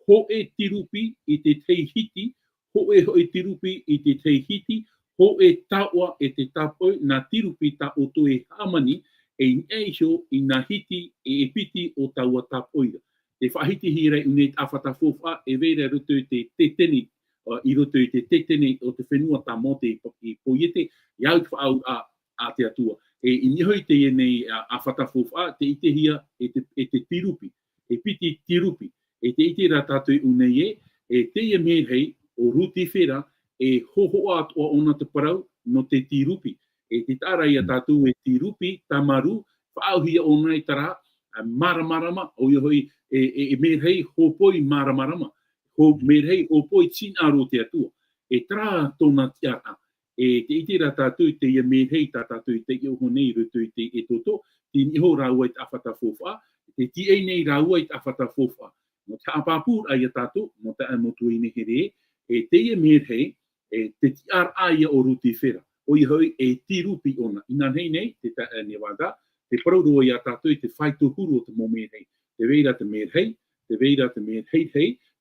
hōʻē tirupi i te tahi hiti, hōʻē hoʻi tirupi i te tahi hiti, hōʻē taoʻa e te tāpoʻi, nā tirupi tā ʻoutou e hāmani, e i niʻa iho i nā hiti e, e piti o taua tāpoʻi ra. Tē faʻahitihia ra i ʻō nei te ʻāfata faufaʻa, e vai ra i roto i te tetene, ā, i roto i te tetene o te fenua tā Mōte i po-, i poiete, ʻia au i te faʻaauraʻa a te Atua. E i niʻa iho i teie nei, ā, ʻāfata faufaʻa, tē ʻitehia e te, e te tirupi, e piti tirupi, e tē ʻite ra tātou i ʻō nei ē, e teie merahi ʻo Rutifera, e hōhoʻa atoʻa ʻōna te parau nō te tirupi. E tē taʻa ra ia Mm. tātou e tirupi, tāmarū, faʻaauhia ʻōna i terā, ā, māramarama, ʻoia hoʻi, e, e, e merahi hōpoi māramarama, hō-, Mm. merahi hōpoi tīnaʻaro o te Atua. E terā tōna tiʻaraʻa. E tē ʻite ra tātou i teie merahi tā tātou i taiʻo iho nei i roto i te Exodo, tē niʻa iho rāua i te ʻāfata faufaʻa, tē tīaʻi nei rāua i te ʻāfata faufaʻa. Nō te haʻapāpūraʻa ia tātou, nō te, nō te tuahine here, e teie merahi, e te tiʻaraʻa ia o Rutifera. ʻOia hoʻi, e tirupi ʻōna. Inanahi nei, te ta-, e Nevada, tē parau roa ia tātou i te faito huru o te mau merahi. Tē vai ra te merahi, tē vai ra te merahi,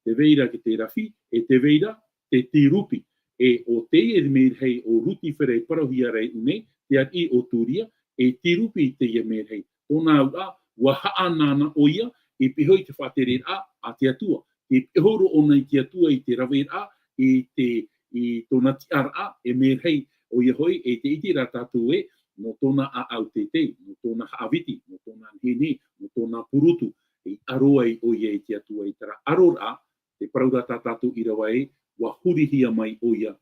tē vai ra ki te rafi, e tē vai ra te tirupi. E ʻo teie merahi ʻo Rutifera e parauhia ra i ʻō nei, te ariʻi o Turia, e tirupi i teie merahi. Tōna auraʻa, ʻua haʻanaana ʻoia, i pihaʻi i te faʻatereraʻa a te Atua. I pihaʻi roa ʻōna i te Atua, i te raveraʻa, i te, i tōna tiʻaraʻa, e merahi, ʻoia hoʻi, e tē ʻite ra tātou ē, nō tōna ʻāʻau teitei, nō tōna haʻaviti, nō tōna nehenehe, nō tōna purutu, i ʻaro ai ʻoia i te Atua i terā ʻaroraʻa, tē parau ra tā tātou ʻīrava ē, ʻua hurihia mai ʻoia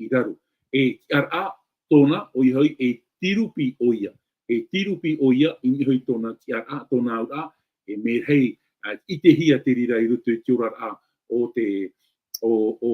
i raro. E tiʻaraʻa tōna, ʻoia hoʻi, e tirupi ʻoia. E tirupi ʻoia, i niʻa iho i tōna tiʻaraʻa, tōna auraʻa, e merahi, ā, ʻitehia te reira i roto i te oraraʻa o te, o, o,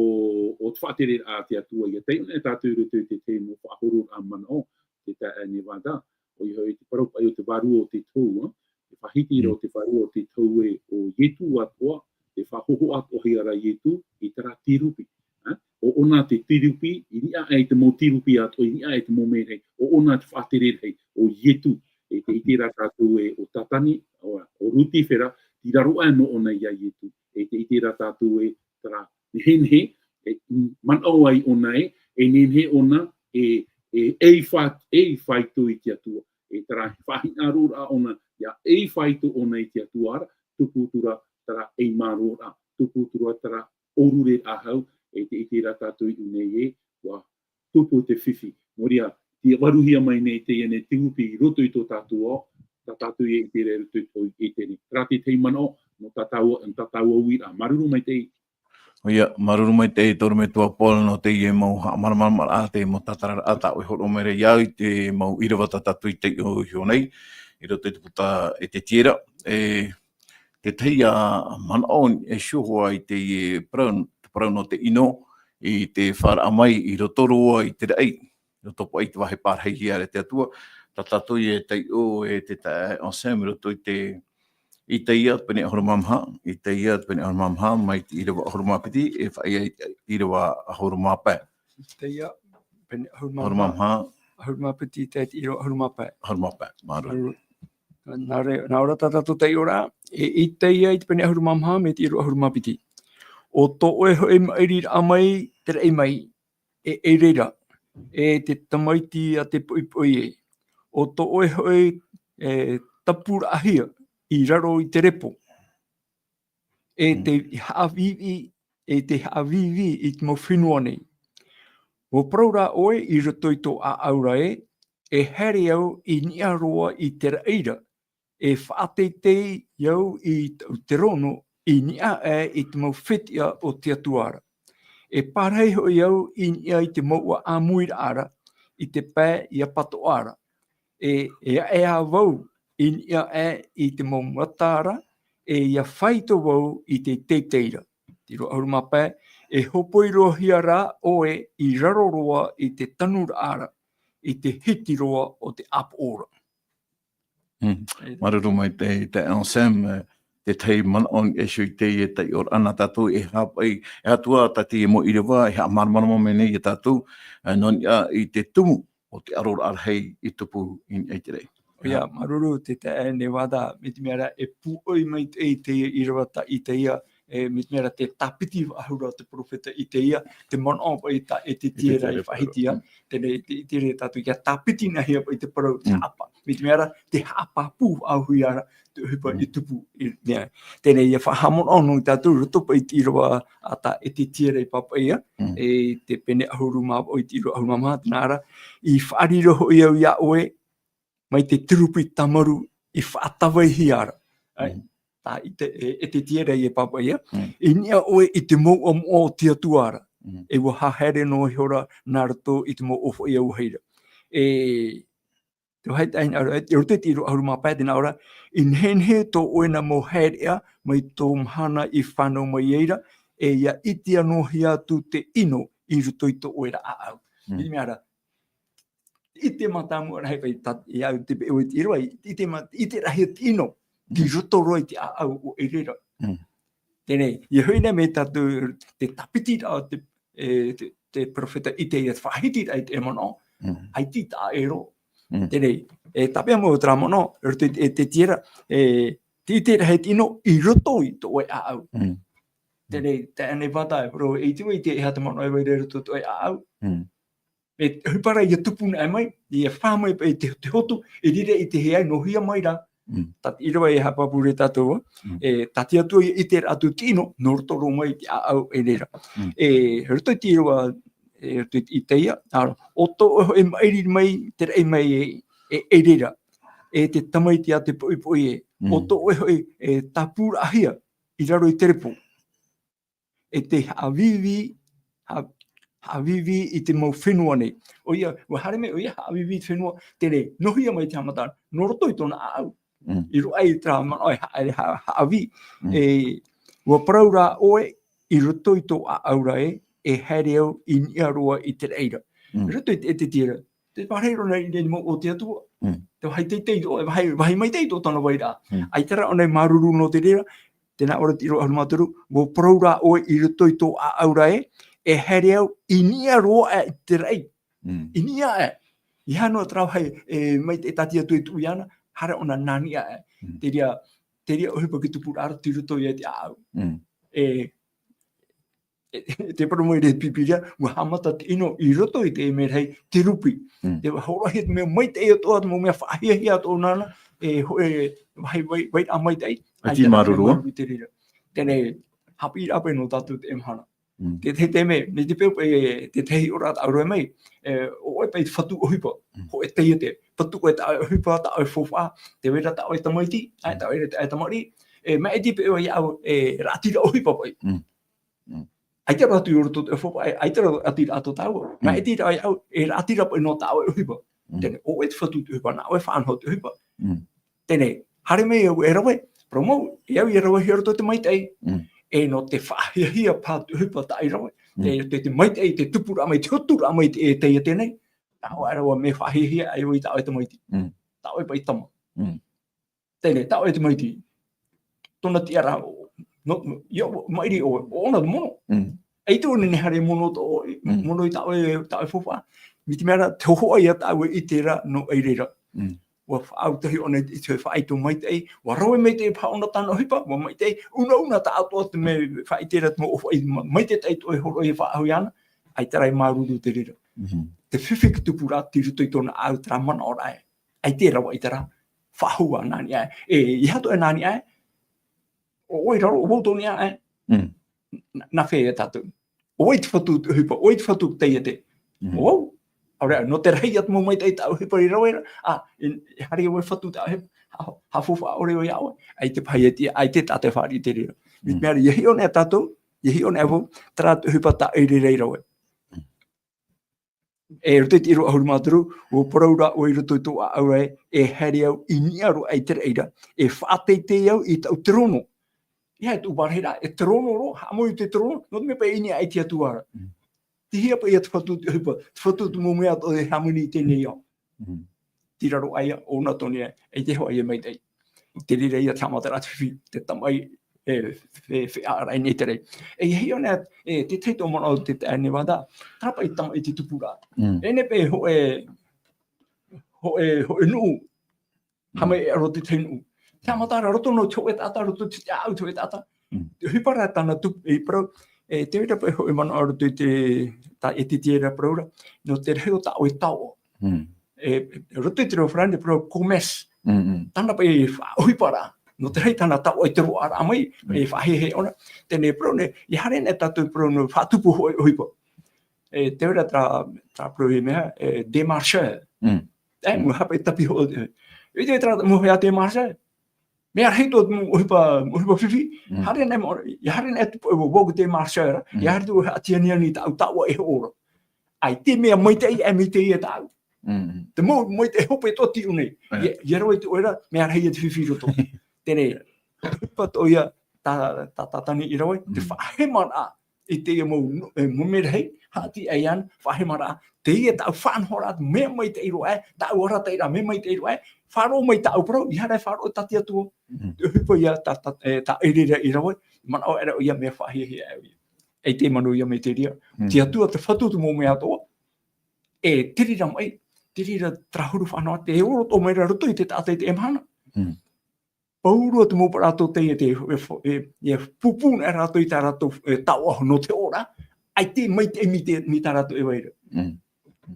o te faʻatereraʻa a te Atua. ʻIa taiʻo nei tātou i roto i te tahi mau faʻahororaʻa manaʻo, te ta-, e Nevada, ʻoia hoʻi te parau paʻi o te vārua o te tohu, ā, te faʻahiti ra Mm. o te vārua o te tohu ē, ʻo Ietu atoʻa, tē faʻahōhoʻa atoʻahia ra Ietu i terā tirupi. Ā, ʻo ʻōna te tirupi, i niʻa aʻe i te mau tirupi atoʻa, i niʻa aʻe i te mau merahi, ʻo ʻōna te faʻatereraʻa, ʻo Ietu. E tē ʻite ra tātou ē, ʻo Satani, ʻo, ʻo Rutifera, tei raro aʻe nō ʻōna ia Ietu. E tē ʻite ra tātou ē, terā nehenehe, e, manaʻo ai ʻōna ē, e nehenehe ʻōna, e, e, e fa-, e faito i te Atua. E terā faʻahinaʻaroraʻa ʻōna, ʻia e faito ʻōna i te Atua ra, tupu atu ra terā ʻeimaroraʻa, tupu atu ra terā ʻōrureraʻa hau, e tē ʻite ra tātou i ʻō nei ē, ʻua tupu te fifi. Nō reira, tē ʻaruhia mai nei teie nei tirupi i roto i tō tātou ao, tā tātou e ʻite ra i roto i tō ʻeteni. Terā te tahi manaʻo, nō tā tāua, nō tā tāua uiraʻa. Māuruuru maitaʻi. ʻOia, māuruuru maitaʻi e te ʻorometua Paul nō teie mau haʻamāramaramaraʻa, teie mau tātararaʻa, tā ʻoe e hōroʻa mai ra ia au i te mau ʻīrava tā tātou i taiʻo iho nei, i roto i te puta Ezetiera. E, te tahi ā manaʻo e hiʻo ai i te parau, te parau nō te ʻino, i te fāraʻa mai i roto roa i te raʻi, i roto paʻi i te vāhi pārahihia ra e te Atua, tā tātou e taiʻo e te ta-, Anselme i roto i te Isaia te pene ʻahuru mā maha, Isaia te pene ʻahuru mā maha, mai te ʻīrava ʻahuru mā piti, e faʻaea i te ʻīrava ʻahuru mā pae. Isaia, pene ʻahuru mā maha. ʻAhuru mā piti, te ʻīrava ʻahuru mā pae. ʻAhuru mā pae, māuruuru. Māuruuru. Nā re-, nā ʻō ra tā tātou taiʻoraʻa, e Isaia i te pene ʻahuru mā maha, mai te ʻīrava ʻahuru mā piti. ʻO tō ʻoe hoʻi maʻiriraʻa mai, te raʻi mai, e, e reira, e te tamaiti a te poʻipoʻi ē. ʻO tō ʻoe hoʻi, e, tapuraʻahia i raro i te repo. E Mm. te haʻavīvī, e te haʻavīvī i te mau fenua nei. ʻUa parau ra ʻoe i roto i tō ʻāʻau ra ē, e haere au i niʻa roa i te raʻi ra, e faʻateitei au i taʻu terono i niʻa aʻe i te mau fetiʻa o te Atua ra. E pārahi hoʻi au i niʻa i te mouʻa ʻāmuiraʻa ra, i te pae ʻia patoʻa ra. E, e aʻe ā vau i niʻa aʻe i te mau mata ra, e ʻia faito vau i te teitei ra. Te ʻīrava ʻahuru mā pae, e hōpoi roa hia rā ʻoe i raro roa i te tanuraʻa ra, i te hiti roa o te ʻāpoʻo ra. Mm. Māuruuru maitaʻi, te Anselme, eh, tētahi manaʻo e ʻohi i teie taiʻoraʻa nā tātou e haʻapaʻo, e ʻaita tā te mau ʻīrava, e haʻamāramarama mai nei ia tātou, eh, nō niʻa i te tumu o te ʻaroraʻa rahi i tupu i niʻa i te raʻi. ʻOia, māuruuru te taeaʻe Nevada, mai te mea ra e pūʻoi maitaʻi teie ʻīrava tā Itaia, e, mai te mea ra te tāpiti faʻahou ra te perofeta Itaia, te manaʻo paʻi tā Ezekiela i faʻahiti ā, teie te, te, te tātou ʻia tāpiti nā hea paʻi te parau, te haʻapa. Mai te mea ra, te haʻapāpū faʻahou ia ra, te ʻohipa i tupu, i, nā. Teie ʻia faʻahaʻamanaʻo noa tātou, roto paʻi i te ʻīrava a tā Ezekiela i pāpaʻi ā, e te pene ʻahuru mā vaʻu i te ʻīrava ʻahuru mā maha, tē nā ra, i faʻariro hoʻi au iā ʻoe, mai te turupi tamaru i faʻatavaihia ra. ʻAe, tā i te, e, Ezekiela e pāpaʻi ā, i niʻa ʻoe i te mouʻa moʻa o te Atua ra. E ʻua haere noa iho ra nā roto i te mau ʻōfaʻi auahi ra. E, te vāhi taʻa hinaʻaro, e, i roto i te ʻīrava ʻahuru mā pae tē nā ʻō ra, i nehenehe tō ʻoe nā mau haereʻa mai tō mahana i fānau mai ai ra, e ʻia ʻitea noa hia atu te ʻino i roto i tō ʻoe ra ʻāʻau. I te mea ra, ʻite mātāmua rahi paʻi tā, iā au te peʻe o te ʻīrava, ʻite mā-, ʻite rahi te ʻino, tei roto roa i te ʻāʻau o ʻeire ra. Teie, ʻia hoʻi nei mai tātou te tāpiti ra te, e, te, te perofeta Itaia, te faʻahiti ra i te manaʻo, ʻaita i taʻa ʻē roa. Teie, e tāpeʻa mau terā manaʻo, e roto i te, e te tiera, e, te ʻite rahi te ʻino, i roto i tō ʻoe ʻāʻau. Teie, te ʻānei vata, e parau, e ʻite vau i te, e aha te manaʻo e vai ra i roto i tō ʻoe ʻāʻau. E ʻohipa ra ʻia tupu naʻe mai, ʻia fā mai paʻi te, te hotu, e riro i te hea e nohia mai ra. Tā te ʻīrava e haʻapāpū ra tātou, e, tā te Atua ʻia ʻite ra atu te ʻino, nō roto roa mai i te ʻāʻau ʻeire ra. E, roto i te ʻīrava, e, roto i te Itaia, ā, ʻo tō ʻoe hoʻi maʻiri mai, te raʻi mai e, e ʻeire ra. E te tamaiti a te poʻipoʻi ē, ʻo tō ʻoe hoʻi e tāpūraʻahia i raro i te repo. E te haʻavīvī, ha-, haʻavīvī i te mau fenua nei. ʻOia, ʻua haere mai, ʻoia, haʻavīvī i te fenua, teie, nohia mai te haʻamata, nō roto i tōna ʻāʻau. I roaʻa i terā manaʻo e ha-, e ha-, haʻavī. E, ʻua parau rā ʻoe, i roto i tō ʻāʻau ra ē, e haere au i niʻa roa i te raʻi ra. I roto i te, e te tiera. Te vāhi roa nei, nei mau o te Atua. Te vāhi teitei tō, e vāhi, vāhi maitaʻi tō tōna vairaʻa. ʻAita rā ʻōna i māuruuru nō te reira, tē nā ʻō ra te ʻīrava ʻahuru mā toru, ʻua parau rā ʻoe i roto i tō ʻāʻau ra ē, e haere au i niʻa roa aʻe i te raʻi. I niʻa aʻe. ʻEiaha noa terā vāhi, e, mai te, tā te Atua e tuʻu iāna, haere ʻōna nā niʻa aʻe. Te reira, te reira ʻohipa e tupu ra tei roto ia i te ʻāʻau. E, e, te parau mai ra te Pīpīria, ʻua haʻamata te ʻino i roto i te merahi, te rupi. Te hōroʻahia te mea maitaʻi atoʻa, te mau mea faʻahiahia atoʻa nāna, e, hō-, e, vāhi vai, vai, vairaʻa maitaʻi. ʻAita e māuruuru. Teie, haʻapiʻiraʻa paʻi nō tātou teie mahana. Te, te, te mea, nei te peu, e, te, te hiʻoraʻa tāʻu e rave mai, e, ʻo ʻoe paʻi te fatu ʻohipa. Hōʻē taiete, fatu ʻoe tā ʻoe ʻohipa, tā ʻoe faufaʻa, tē vai ra tā ʻoe tamaiti, ʻae, tē vai ra tā ʻoe tamariʻi, e, maʻiti paʻi ʻoe iā ʻau, e, raʻatira ʻohipa paʻi. ʻAita rā atu i roto te faufaʻa, e, ʻaita rā atu i roto tāua. Maʻiti rā iā ʻau, e raʻatira paʻi nō tā ʻoe ʻohipa. Teie, ʻo ʻoe te fatu te ʻohipa, nā ʻoe e faʻanaho te ʻohipa. Teie, haere mai au e rave, parau mau, e au ia ravehia i roto i te maitaʻi. E nō te faʻahiahia paha te ʻohipa tā ʻoe i rave. Te, te, te maitaʻi, te tupuraʻa mai, te hoturaʻa mai te, e taiete nei. Nā ʻoe e rave mea faʻahiahia, ʻaita ʻoe tā ʻoe tamaiti. Tā ʻoe paʻi tama. Teie, tā ʻoe tamaiti. Tōna tiʻaraʻa, nō, ʻia, maʻiri ʻoe, ʻo ʻōna te mono. ʻAita ʻōna e haere mono tō, mono i tā ʻoe, tā ʻoe faufaʻa. Mai te mea ra, te hōhoʻa ia tāʻu e ʻite ra nō ʻeire ra. ʻUa faʻautahi ʻōna i te, i te faʻaitoito maitaʻi, ʻua rave maitaʻi paha ʻōna tāna ʻohipa, ʻua maitaʻi, unauna tāʻatoʻa te mea faʻaʻite ra te mau ʻōfaʻi ma-, maitaʻi tō ʻoe hōroʻahia faʻahou iāna, ʻaita rā e māuruuru te reira. Te fifi e tupu ra tei roto i tōna ʻāʻau terā manaʻo ra ē. ʻAita e rave i terā, faʻahou ā nā niʻa ē. E, ʻeiaha atoʻa nā niʻa ē, ʻo ʻoe i raro, ʻo vau tō niʻa ē. Nā, nā fea ia tātou. ʻO vau te fatu te ʻohipa, ʻo vau te fatu te taiete. ʻO vau. ʻAore rā, nō te rahi atu mau maitaʻi tā ʻoe ʻohipa i rave ra, ā, e, e haere ʻoe e fatu tā ʻoe ʻohipa, ha, ha faufaʻa ʻore ʻoe iā ʻoe, ʻaita paha ia te, ʻaita tātou e fāriʻi i te reira. Mai te mea ra, ʻia hiʻo nei tātou, ʻia hiʻo nei vau, terā te ʻohipa tā ʻoe i rave ra. E roto i te ʻīrava ʻahuru mā toru, ʻua parau ra ʻoe i roto i tō ʻāʻau ra ē, e haere au i niʻa roa i te raʻi ra, e faʻateitei au i tāʻu terono. ʻEiaha e tōʻu parahiraʻa, e terono roa, haʻamau i te terono, nō te mea paʻi i niʻa i te Atua ra. Mm. Tei hea paʻi ia te Fatu, te ʻohipa, te Fatu te mau mea atoʻa e hāmani i teie nei ao. Mm. Tei raro aʻe ia, ʻōna tonu ia, e te hoʻi e maitaʻi. Te reira ia te haʻamataraʻa te fifi, te tamaʻi, e, fe-, feʻaʻa raʻi nei te raʻi. E, e hiʻo nei, e, te tahi tō manaʻo te taʻa nei vata, terā paʻi tamaʻi te tupuraʻa. Mm. E nei paʻi hōʻē, hōʻē, hōʻē nuʻu, Mm. haʻamau e aro te tahi nuʻu. Te haʻamataraʻa roto nō te hōʻē taʻata, roto te ʻāʻau te hōʻē taʻata. Mm. Te ʻohipa ra tāna tupu, e parau, e te reira paʻi hōʻē manaʻo roto i te, tā ʻEtitia ra parau ra, nō te rahi o tā ʻoe taoʻa. Mm. E, roto i te reo farāni parau commerce. Mm, mm. Tāna paʻi faʻaʻohipa ra. Nō te rahi tāna taoʻa i te roaʻa ra mai, Mm. e faʻahiahia ʻōna. Teie nei parau nei, ʻia haere nei tātou parau nō faʻatupu hōʻē ʻohipa. E, te reira terā, terā parau e mea, e, démarcheur. Mm. E, Mm. mau hape tapi ho-, e, e te terā mau hea démarcheur. Mea rahi tō mau ʻohipa, mau ʻohipa fifi. Mm. Haere nei mo-, ʻia haere nei atu paʻi ʻoe, ʻoe te démarcheur, Mm. ʻia haere atu ʻoe e haʻatianiani i tāʻu taoʻa e hoʻo ra. ʻAita e mea maitaʻi, e maitaʻi ia tāʻu. Mm. Te mau maitaʻi hope tō tiʻu nei. Mm. ʻIa, ʻia rave atu ʻoe ra, mea rahi ia te fifi i roto. Teie nei, ʻohipa atoʻa ia tā, tā, tā Tātani i rave, te Mm. faʻahemaraʻa i teie mau nu-, e, mau merahi, haʻati ai ana, faʻahemaraʻa, teie tāʻu faʻanahoraʻa, mea maitaʻi roa ē, tāʻu arataʻiraʻa, mea maitaʻi roa ē, faʻaroʻo mai tāʻu parau, ʻia haere faʻaroʻo tā te Atua. Mm. Te ʻohipa ia tā, tā, e, tā ʻEtitia i rave, manaʻo aʻera ʻoia mea faʻahiahia aʻe ʻoia. E te manu ia mai te reira. Mm. Te Atua te Fatu te mau mea atoʻa. E te reira mai, te reira terā huru faʻanahoraʻa, tē ʻoroʻa mai ra roto i te taʻata i teie mahana. Mm. Pauroa te mau parau atoʻa teie, e, e, e, e pūpū nei rātou i tā rātou, e, taoʻa nō te ora, ʻaita e maitaʻi mai te, mai tā rātou e vai ra. Mm.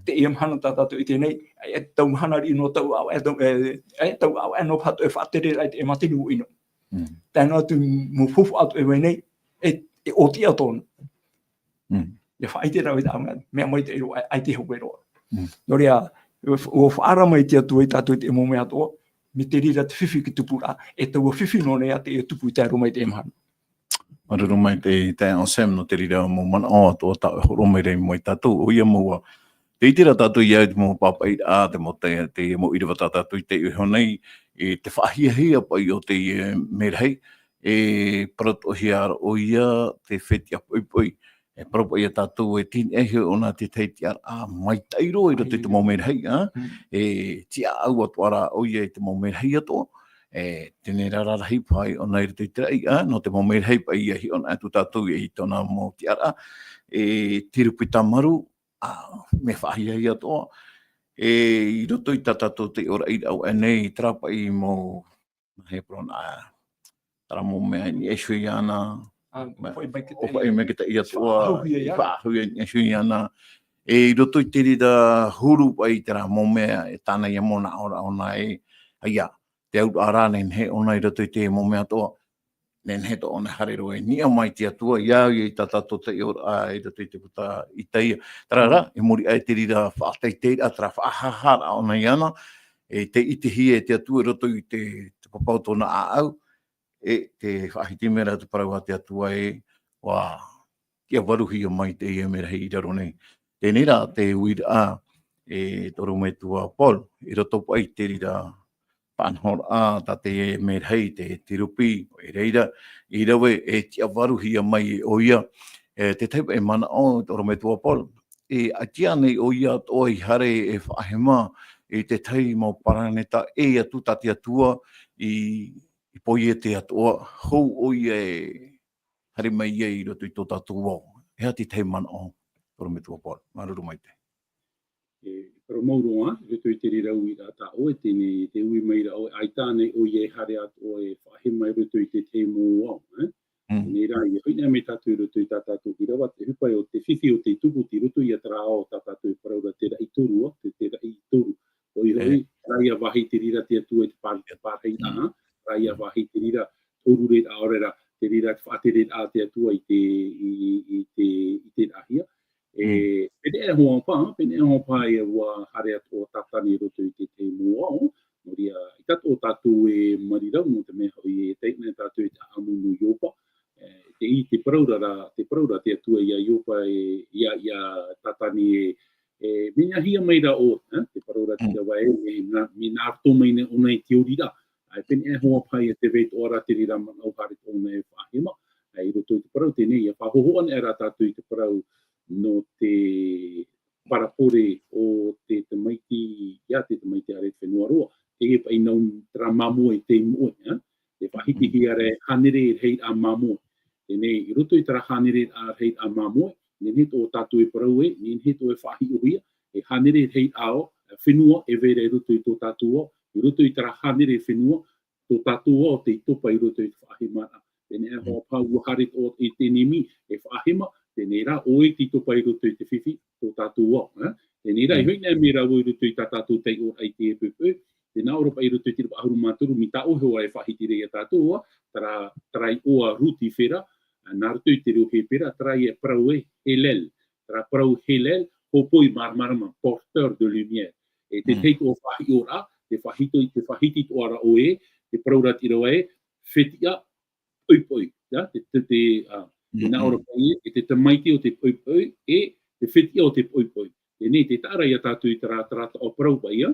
Teie mahana tā tātou i ʻite nei, e, tau mahana riʻi nō tau ʻāvaʻe, e, tau, e, e, tau ʻāvaʻe nō paha atoʻa e faʻatere ra i te, e, mateni ʻino. Mm. Tae noa atu mau faufaʻa atoʻa e vai nei, e, e ʻōtiʻa tōna. Mm. ʻIa faʻaʻite rā ʻoe i tāʻu mea, mea maitaʻi roa, ʻaita e hope roa. Mm. Nō reira, ʻua, ʻua faʻaara mai te Atua ia tātou i te mau mea atoʻa, mai te reira te fifi i te tupuraʻa, e taua fifi noa nei ā tē tupu i tae roa mai i teie mahana. Māuruuru maitaʻi, taeaʻe Sam, nō te reira mau manaʻo atoʻa tā ʻoe e hōroʻa mai ra i mua ia tātou, ʻoia mau ā. Tē ʻite ra tātou ia i te mau pāpaʻiraʻa, te mau te, te mau ʻīrava tā tātou i taiʻo iho nei, e te faʻahiahia paʻi o teie merahi, e parau atoʻahia ra ʻoia te fetiʻa poʻipoʻi, e parau paʻi ia tātou e tini ahi ʻōna te tahi tiʻaraʻa maitaʻi roa i roto i te mau merahi, ā? Mm. E tiʻaʻau atoʻa ra ʻoia i te mau merahi atoʻa, e teie rā rarahi paʻi ʻōna i roto i te raʻi, ā? Nō te mau merahi paʻi ʻia hiʻo na atu tātou i tōna mau tiʻaraʻa, e te rupe tāmaru, ā, mea faʻahiahia atoʻa, e i roto i tā tātou taiʻoraʻa i rave nei, terā paʻi mau, nā hea parau na, ā, terā mau mea i niʻa iho iāna, Ā, mea, ʻōfaʻi mai te ʻōfaʻi mai te taʻi atoʻa, faʻahou ia iāna. Faʻahou ia i niʻa iho iāna. E i roto i te reira huru paʻi terā mau mea, e tāna ia manaʻo ra ʻōna ē, ʻaita, te auraʻa rā nehenehe ʻōna i roto i te mau mea atoʻa, nehenehe atoʻa ʻōna e haere roa i niʻa mai i te Atua, ʻia au ia i tā tātou taiʻoraʻa i roto i te puta Isaia. Terā rā, i muri aʻe i te reira faʻateiteiraʻa, terā faʻahaharaʻa ʻōna iāna, e tē ʻitehia e te Atua i roto i te, te papa o tōna ʻāʻau, e tē faʻahiti mai ra te parau a te Atua ē, ʻua tiʻavaruhia mai teie merahi i raro nei. Teie rā te uiraʻa, e te ʻorometua Paul, i roto paʻi i te reira faʻanahoraʻa tā teie merahi, te, te rupe, e reira, i rave e tiʻavaruhia mai ʻoia, e te tahi paʻi manaʻo, te ʻorometua Paul, e ʻaita nei ʻoia atoʻa i haere e faʻahema i te tahi mau paraneta ʻē atu tā te Atua i, i poiete atoʻa, hou ʻoia e haere mai ai i roto i tō tātou ao. E aha te tahi manaʻo, ʻorometua Paul, māuruuru maitaʻi. E, parau mau roa, i roto i te reira uiraʻa tā ʻoe, teie, tē ui mai ra ʻoe, ʻaita nei ʻoia e haere atoʻa e faʻahema i roto i te tahi mau ao, e? Mm. Teie rā, ʻia hoʻi nei mai tātou i roto i tā tātou ʻīrava, te ʻohipa o te fifi o tei tupu i roto ia terā ao tā tātou e parau ra te raʻi toru, ā, te, te raʻi toru. ʻOia hoʻi, e, terā ia vāhi i te reira te Atua i te pā-, te pārahiraʻa, Mm. terā ia vāhi i te reira, toru reira, ʻaore rā, te reira te faʻatereraʻa a te Atua i te, i, i te, i te raʻahia. E, Mm. pēneiaʻe hoʻi paha, pēneiaʻe hoʻi paha ē ʻua haere atoʻa ʻo Tātani i roto i te tahi mau ao, nō reira, ʻaita atoʻa tātou e marirau, nō te mea hoʻi e taiʻo nei tātou i te ʻāʻamu nō Ioba. E, tē ʻite, te parau ra, te parau ra te Atua ia Ioba e, ia, ia Tātani e, E, mea nā hia mai rā ʻoe, e, te parau ra te Mm. rava e, me nā, me nā roto mai nei ʻōna i te oriraʻa. ʻAe, pēnei e hoa paha ia te vai atoʻa ra te reira manaʻo haere atoʻa ʻōna e faʻahema, e, i roto i te parau, teie nei, ʻia faʻahōhoʻa anaʻe rā tātou i te parau nō te parapore o te tamaiti, ia te tamaiti haere i te fenua roa, teie paʻi nau terā māmoe i te moʻe, e? E faʻahitihia ra e hānere e rahiraʻa māmoe. Teie nei, i roto i terā hānere e rahiraʻa māmoe, nehenehe tō tātou e parau ē, nehenehe tō e faʻahiʻohia, e hānere e rahiraʻa ao, e fenua e vai ra i roto i tō tātou ao, i roto i terā hānere fenua, tō tātou ao tei topa i roto i te faʻahemaraʻa. Pēnei e Mm. hoa paha ʻua haere atoʻa i te ʻenemi e faʻahema, teie nei rā, ʻoe tei topa i roto i te fifi, tō tātou ao, e? Teie nei rā, Mm. e hoʻi anaʻe mai rāua i roto i tā tātou taiʻoraʻa i teie poʻipoʻi, tē nā ʻō ra paʻi i roto i te rava ʻahuru mā toru, mai tā ʻoe hoʻi e faʻahiti ra ia tātou, ā, terā, terā iʻoa Rutifera, ā, nā roto i te reo Hepera, terā ia parau ē, Helel, terā parau Helel, hōpoi māramarama, porteur de lumière. E te Mm. tahi atoʻa faʻahiʻoraʻa, te faʻahiti, te faʻahiti atoʻa ra ʻoe, te parau ra te rava ē, fetiʻa, poʻipoʻi, ia, te, te, te, ā, tē nā ʻō ra Mm-mm. paʻi, e te tamaiti o te poʻipoʻi, e te fetiʻa o te poʻipoʻi. Teie nei, tē taʻa ra ia tātou i terā, terā taʻo parau paʻi, ā,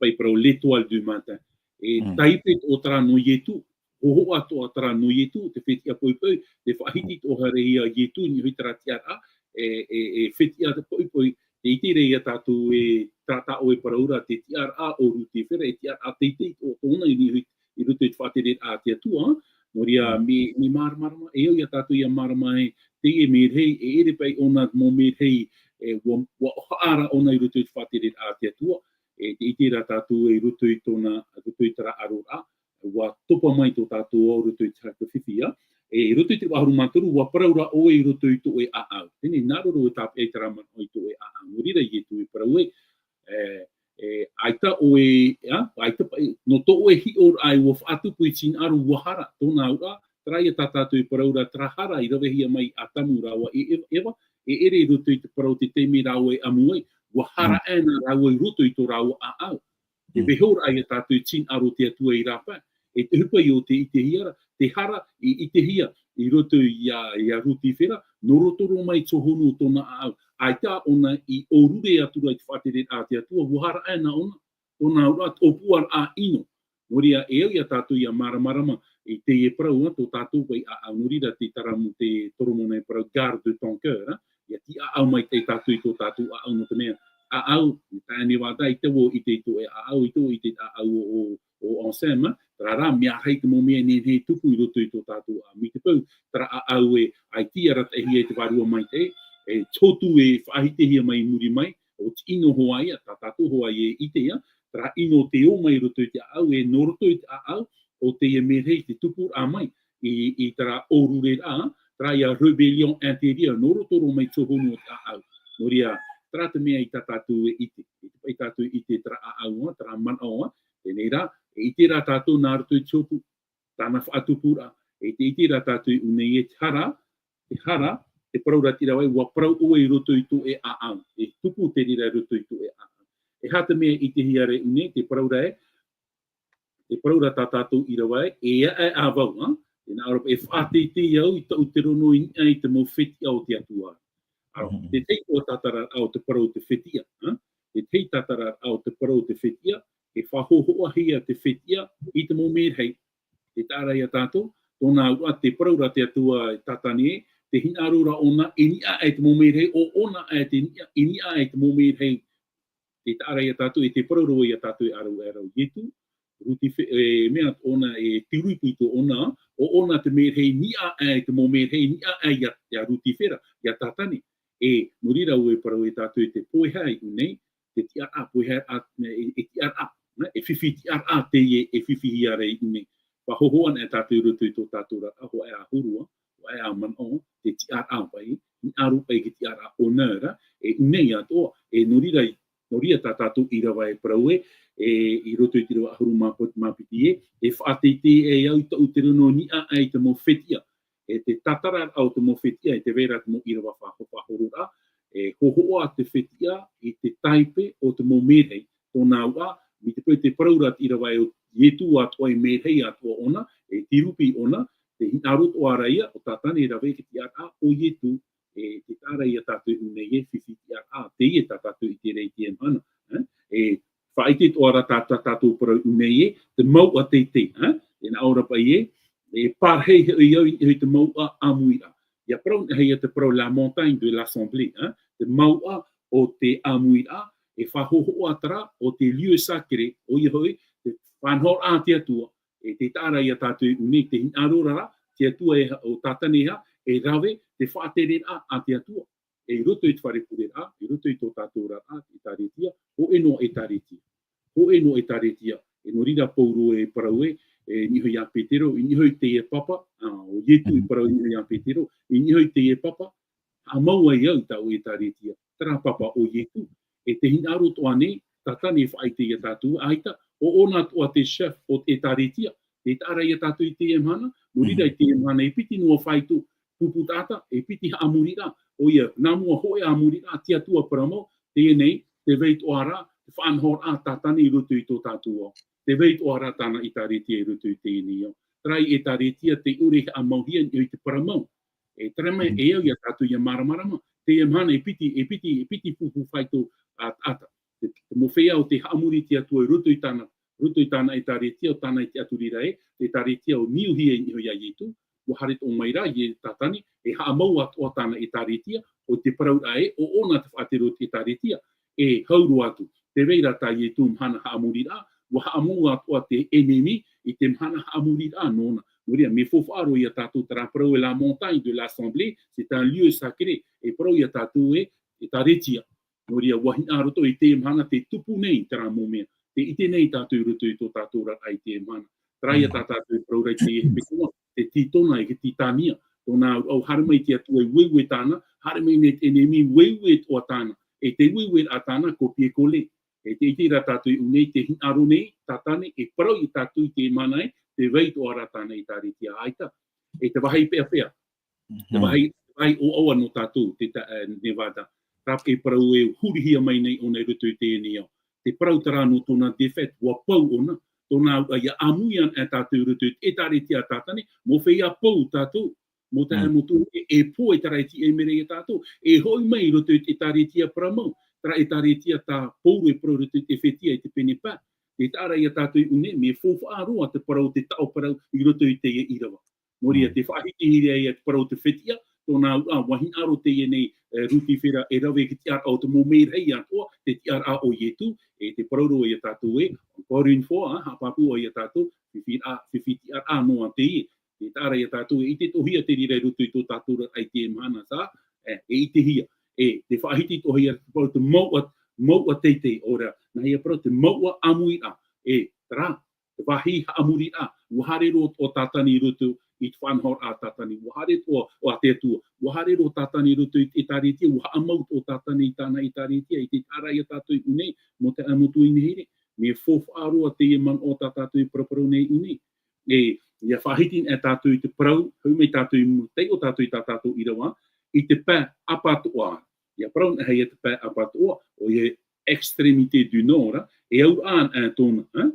paʻi parau l'étoile du matin. E Mm. taipe atoʻa terā nō Ietu, hōhoʻa atoʻa terā nō Ietu, te fetiʻa poʻipoʻi, te faʻahiti atoʻa haere ia Ietu, i niʻa i terā tiʻaraʻa, e, e, e fetiʻa te poʻipoʻi, tē ʻite ra ia tātou e terā tā ʻoe parau ra, te tiʻaraʻa o Rutifera, e tiʻaraʻa teitei atoʻa tōna i niʻa i, i roto i te faʻatereraʻa a te Atua, nō reira Mm. mea, mea māramarama, e au ia tātou ʻia mārama ē, teie merahi, e ʻere paʻi ʻōna mau merahi, e, ʻua, ʻua ʻohaʻa ra ʻōna i roto i te faʻatereraʻa a te Atua, e tē ʻite ra tātou i roto i tōna, roto i terā ʻaroraʻa, ʻua topa mai tō tātou ao i roto i te haka fifi, ā. E, i roto i te rava ʻahuru mā toru, ʻua parau ra ʻoe i roto i tō ʻoe ʻāʻau. Teie nei, nā ʻō ra ʻoe tāpeʻa i terā manaʻo i tō ʻoe ʻāʻau. Nō reira, Ietu e parau ē, e, e, ʻaita ʻoe, ā, ʻaita paʻi, nō tō ʻoe hiʻoraʻa ʻua faʻatupu i te hinaʻaro ʻua hara, tōna auraʻa, terā ia tā tātou e parau ra, terā hara i ravehia mai Atamu rāua e Eva, Eva, e ʻere i roto i te parau te taime rāua e ʻamu ai, ʻua hara Mm. aʻena rāua i roto i tō rāua ʻāʻau. Te Mm. vaiihoraʻa ia tātou i te hinaʻaro o te Atua i rāpae. E te ʻohipa ïa o tē ʻitehia ra, te hara i ʻitehia i roto ia, ia Rutifera, nō roto roa mai i te hōhonu o tōna ʻāʻau. ʻAita ʻōna i ʻōrure atu ra i te faʻatereraʻa a te Atua, ʻua hara aʻena ʻōna, tōna auraʻa, te ʻōpuaraʻa ʻino. Nō reira, e au ia tātou ʻia māramarama i teie parau, ā, tō tātou paʻi ʻāʻau. Nō reira, te Taramu-, te Toromona e parau, garde ton cœur, ā. ʻIa tīaʻau maitaʻi tātou i tō tātou ʻāʻau, nō te mea, ʻāʻau, i tae nei vata, ʻaita vau e ʻite i tō ʻoe ʻāʻau, ʻaita vau e ʻite i te ʻāʻau o, o, o Anselme, ā. Terā rā, mea rahi te mau mea e nehenehe e tupu i roto i tō tātou ʻāʻau. Mai te peu, terā ʻāʻau e, ʻaita i arataʻihia e te Vārua Maitaʻi, e te hotu e faʻahitihia mai i muri mai, ʻo te ʻino hoʻi ïa, tā tātou hoʻi e ʻite ïa, terā ʻino tē ō mai i roto i te ʻāʻau, e nō roto i te ʻāʻau, ʻo teie merahi te tupuraʻa mai i, i terā ʻōrureraʻa, terā ïa rébellion intérieure, nō roto roa mai i te hōhonu o te ʻāʻau. Nō reira, terā te mea i tā tātou e ʻite, i te, i tātou e ʻite terā ʻāʻau, ā, terā manaʻo, ā, teie nei rā, e ʻite rā tātou nā roto i te hotu, tāna faʻatupuraʻa, e tē ʻite ra tātou i ʻō nei ē, te hara, te hara, te parau ra te rave, ʻua parau ʻoe i roto i tō ʻoe ʻāʻau, e tupu te reira i roto i tō ʻoe ʻāʻau. E aha te mea e ʻitehia ra i ʻō nei, te parau ra ē, te parau ra tā tātou ʻīrava ē, e aʻe ā vau, ā, tē nā ʻō ra paʻi, e faʻateitei au i taʻu terono i niʻa i te mau fetiʻa o te Atua. Alors, Mhm. te tahi atoʻa tātararaʻa o te parau o te fetiʻa, ā? Te tahi tātararaʻa o te parau o te fetiʻa, e faʻahōhoʻahia te fetiʻa i te mau merahi. Tē taʻa ra ia tātou, tōna auraʻa, tē parau ra te Atua e Tātane, te hinaʻaro ra ʻōna, e niʻa aʻe te mau merahi, ʻo ʻōna aʻe te niʻa, e niʻa aʻe te mau merahi. Tē taʻa ra ia tātou, e tē parau ra ia tātou e ʻāraʻa, e ʻāraʻa Ietu, Ruti Fe-, e mea ʻōna, e te ruipuito ʻōna, ʻo ʻōna te merahi, niʻa aʻe te mau merahi, niʻa aʻe ia, ia Rutifera, ia Tātane. E, nō reira ʻua parau e tātou e te pohe i ʻō nei, te tiʻaraʻa, pohe a, e, e tiʻaraʻa, nā, e fifi tiʻaraʻa teie e fifihia ra i ʻō nei. Faʻahōhoʻa anaʻe tātou i roto i tō tātou ra, ā, hōʻē ā huru, ā, hōʻē ā manaʻo, te tiʻaraʻa paʻi, hinaʻaro paʻi i te tiʻaraʻa honneur, e ʻō nei atoʻa, e nō reira, nō reira tā tātou ʻīrava e parau ē, e, i roto i te ʻīrava ʻahuru mā piti, mā piti ē, e faʻateitei au i taʻu terono i niʻa aʻe i te mau fetiʻa. E te tātararaʻa o te mau fetiʻa, e tē vai ra te mau ʻīrava faʻa-, faʻahoro ra, e hōhoʻa te fetiʻa i te tāipe o te mau merahi, tōna auraʻa, mai te peu tē parau ra te ʻīrava ē ʻo Ietu atoʻa e merahi atoʻa ʻōna, e te rupi ʻōna, te hinaʻaro atoʻa ra ia, ʻo Tātane e rave i te tiʻaraʻa, ʻo Ietu, e tē taʻa ra ia tātou i ʻū nei e fifi tiʻaraʻa, teie tā tātou i ʻite ra i teie mahana, e, e faʻaʻite atoʻa ra tā, tā tātou parau i ʻū nei e, te mouʻa teitei, e, e nā ʻō ra paʻi ē, e pārahi hoʻi au i niʻa i te mouʻa ʻāmuiraʻa. ʻIa parau anaʻe ia te parau la montagne de l'assemblée, e, te mouʻa o te ʻāmuiraʻa, e faʻahohoʻa terā o te lieu sacré, ʻoia hoʻi, te faʻanahoraʻa a te Atua, e tē taʻa ra ia tātou i ʻū nei, te hinaʻaro ra, te Atua e, ʻo Tātane e, e rave te faʻatereraʻa a te Atua. E i roto i te fare pureraʻa, i roto i tō tātou oraraʻa, ʻĒtārētia, hōʻē noa ʻĒtārētia. Hōʻē noa ʻĒtārētia. E nō reira Pauro e parau ē, e niʻa iho ia Petero, i niʻa iho i teie papa, ā, ʻo Ietu i parau i niʻa iho ia Petero, i niʻa iho i teie papa, haʻamau ai au i tāʻu ʻĒtārētia. Terā papa ʻo Ietu. E te hinaʻaro atoʻa nei, Tātane e faʻaʻite ia tātou, ʻaita, ʻo ʻōna atoʻa te chef o te ʻĒtārētia. Tē taʻa ra ia tātou i teie mahana, nō reira i teie mahana, e piti noa faito pupu taʻata, e piti haʻamoriraʻa, ʻoia, nā mua hōʻē haʻamoriraʻa, te Atua parau mau, teie nei, tē vai atoʻa ra te faʻanahoraʻa a Tātane i roto i tō tātou ao. Tē vai atoʻa ra tāna ʻĒtārētia i roto i teie nei ao. Terā ʻĒtārētia tē ʻore e haʻamauhia i niʻa i te parau mau. E terā mai e au ia tātou ʻia māramarama, teie mahana e piti, e piti, e piti pupu faito a, taʻata. Te, te mau feiā ʻo tē haʻamori i te Atua i roto i tāna, roto i tāna ʻĒtārētia, ʻo tāna i te ʻaturi ra ē, te ʻĒtārētia ʻo niuhia i niʻa iho ia Ietu, ʻua haere atoʻa mai rā ia Tātane, e haʻamau atoʻa tāna ʻĒtārētia, ʻo te parau ra ē, ʻo ʻōna te faʻatere o te ʻĒtārētia, e hau roa atu. Tē vai ra tā Ietu mahana haʻamoriraʻa, ʻua haʻamau atoʻa te ʻenemi i te mahana haʻamoriraʻa nōna. Nō reira, mea faufaʻa roa ia tātou terā parau ē la montagne de l'assemblée, c'est un lieu sacré, e parau ia tātou ē, ʻĒtārētia. Nō reira, ʻua hinaʻaro atoʻa i teie mahana tē tupu nei terā mau mea. Tē ʻite nei tātou i roto i tō tātou oraraʻa i teie mahana. Terā ia tā tātou e parau ra i te hepetoma, te Tītona e te Tītania. Tōna auraʻa, haere mai te Atua e ueue tāna, haere mai nei te ʻenemi e ueue atoʻa tāna. E te ueueraʻa tāna, copier-coller. E tē ʻite ra tātou i ʻū nei, tē hinaʻaro nei Tātane e parau ia tātou i teie mahana ē, tē vai atoʻa ra tāna ʻĒtārētia, ʻaita. E te vāhi peʻapeʻa. Te vāhi, te vāhi ʻoaʻoa nō tātou, te ta-, e, Nevada. Terā e parau e hurihia mai nei ʻōna i roto i teie nei ao. Te parau terā nō tōna défaite, ʻua pau ʻōna. Tōna auraʻa, ʻia ʻāmui anaʻe tātou i roto i te ʻĒtārētia a Tātane, mau feiā pau tātou. Mau taeaʻe, mau tuahine, e, e pō e terā e tiʻa mai ra ia tātou. E hoʻi mai i roto i te ʻĒtārētia parau mau. Terā ʻĒtārētia tā Pauro e parau i roto i te Efetia, i te pene pae. Tē taʻa ra ia tātou i ʻū nei, mea faufaʻa roa te parau, te taʻo parau i roto i teie ʻīrava. Nō reira, tē faʻahitihia ra ia te parau o te fetiʻa, tōna auraʻa, ʻua hinaʻaro teie nei, e, Rutifera e rave i te tiʻaraʻa o te mau merahi atoʻa, te tiʻaraʻa o Ietu, e tē parau ra ia tātou ē, encore une fois, ā, haʻapāpū ʻoe ia tātou, fifi ra-, fifi tiʻaraʻa noa teie. Tē taʻa ra ia tātou e ʻite atoʻahia te reira i roto i tō tātou oraraʻa i teie mahana, sa, e, e ʻitehia. E, tē faʻahiti atoʻahia te parau te mouʻa, mouʻa teitei, ʻo rā, nā hea parau te mouʻa ʻāmuiraʻa, e, terā, te vāhi haʻamoriraʻa, ʻua haere roa atoʻa Tātane i roto i te faʻanahoraʻa a Tātane, ʻua haere atoʻa, ʻo te Atua, ʻua haere roa Tātane i roto i te ʻĒtārētia, ʻua haʻamau atoʻa Tātane i tāna ʻĒtārētia, e tē taʻa ra ia tātou i ʻū nei, mau taeaʻe, mau tuahine here, mea faufaʻa roa teie manaʻo tā tātou e paraparau nei i ʻū nei. E, ʻia faʻahiti anaʻe tātou i te parau, hoʻi mai tātou i mua, taiʻo tātou i tā tātou ʻīrava, i te pae ʻapatoʻa. ʻIa parau anaʻe ia te pae ʻapatoʻa, ʻoia extrémité du nord, e auraʻa anaʻe tōna, ā?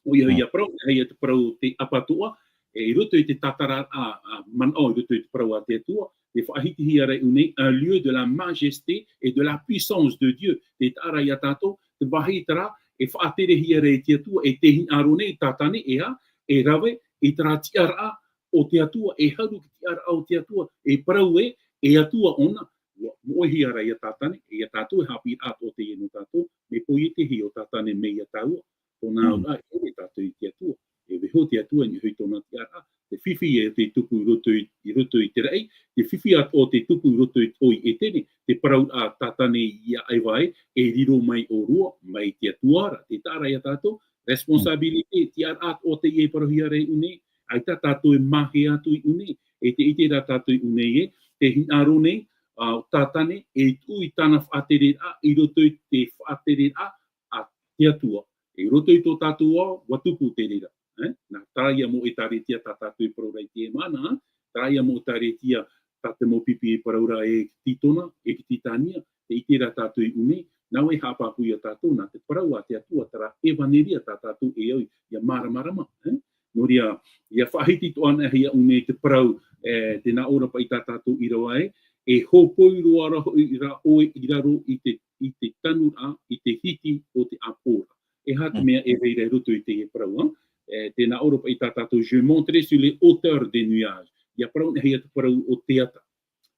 ʻOia, ʻia parau anaʻe ia te parau te ʻapatoʻa, e, i roto i te tātararaʻa, ā, manaʻo, i roto i te parau a te Atua, tē faʻahitihia ra i ʻū nei, un lieu de la majesté et de la puissance de Dieu. Tē taʻa ra ia tātou, te vāhi terā, e faʻaterehia ra e te Atua, e tē hinaʻaro nei Tātane, e ā, e rave i terā tiʻaraʻa o te Atua, e haru i te tiʻaraʻa o te Atua, e parau ē, e Atua ʻōna, ʻua moʻehia ra ia Tātane, e ia tātou e haʻapiʻiraʻa atoʻa teie nō tātou, mea poietehia ʻo Tātane mai ia tāua. Tōna auraʻa, e ʻore tātou i te Atua. E vaiiho te Atua i niʻa i tōna tiʻaraʻa, te fifi ē tē tupu i roto i, i roto i te raʻi, te fifi atoʻa tē tupu i roto i, ʻo i ʻētene, te parauraʻa a Tātane ia Eva ē, e riro mai ʻōrua, mai te Atua ra, tē taʻa ra ia tātou, responsabilité, tiʻaraʻa atoʻa teie e parauhia ra i ʻū nei, ʻaita tātou e mahea atu i ʻū nei, e tē ʻite ra tātou i ʻū nei ē, tē hinaʻaro nei, ā, Tātane, e tuʻu i tāna faʻatereraʻa, i roto i te faʻatereraʻa a te Atua. I roto i tō tātou ao, ʻua tupu te reira. Ē? Nā, terā ia mau ʻĒtārētia tā tātou e parau ra i teie mahana, terā ia mau ʻĒtārētia tā te mau pipi e parau ra e Tītona, e Tītania, tē ʻite ra tātou i ʻū nei, nā ʻō e haʻapāpū ia tātou, nā te parau a te Atua, terā ʻevaneria tā tātou e au ʻia māramarama, ē? Nō reira, ʻia faʻahiti atoʻa anaʻe ia ʻū nei te parau, e, tē nā ʻō ra paʻi tā tātou ʻīrava ē, e hōpoi roa ra hoʻi ra ʻoe i raro i te, i te tanuraʻa, i te hiti o te ʻāpōraʻa. E aha te mea e vai ra i roto i teie parau, ā? E, tē nā ʻō ra paʻi tā tātou, je monterai sur les hauteurs des nuages. ʻIa parau anaʻe hia te parau o te ata.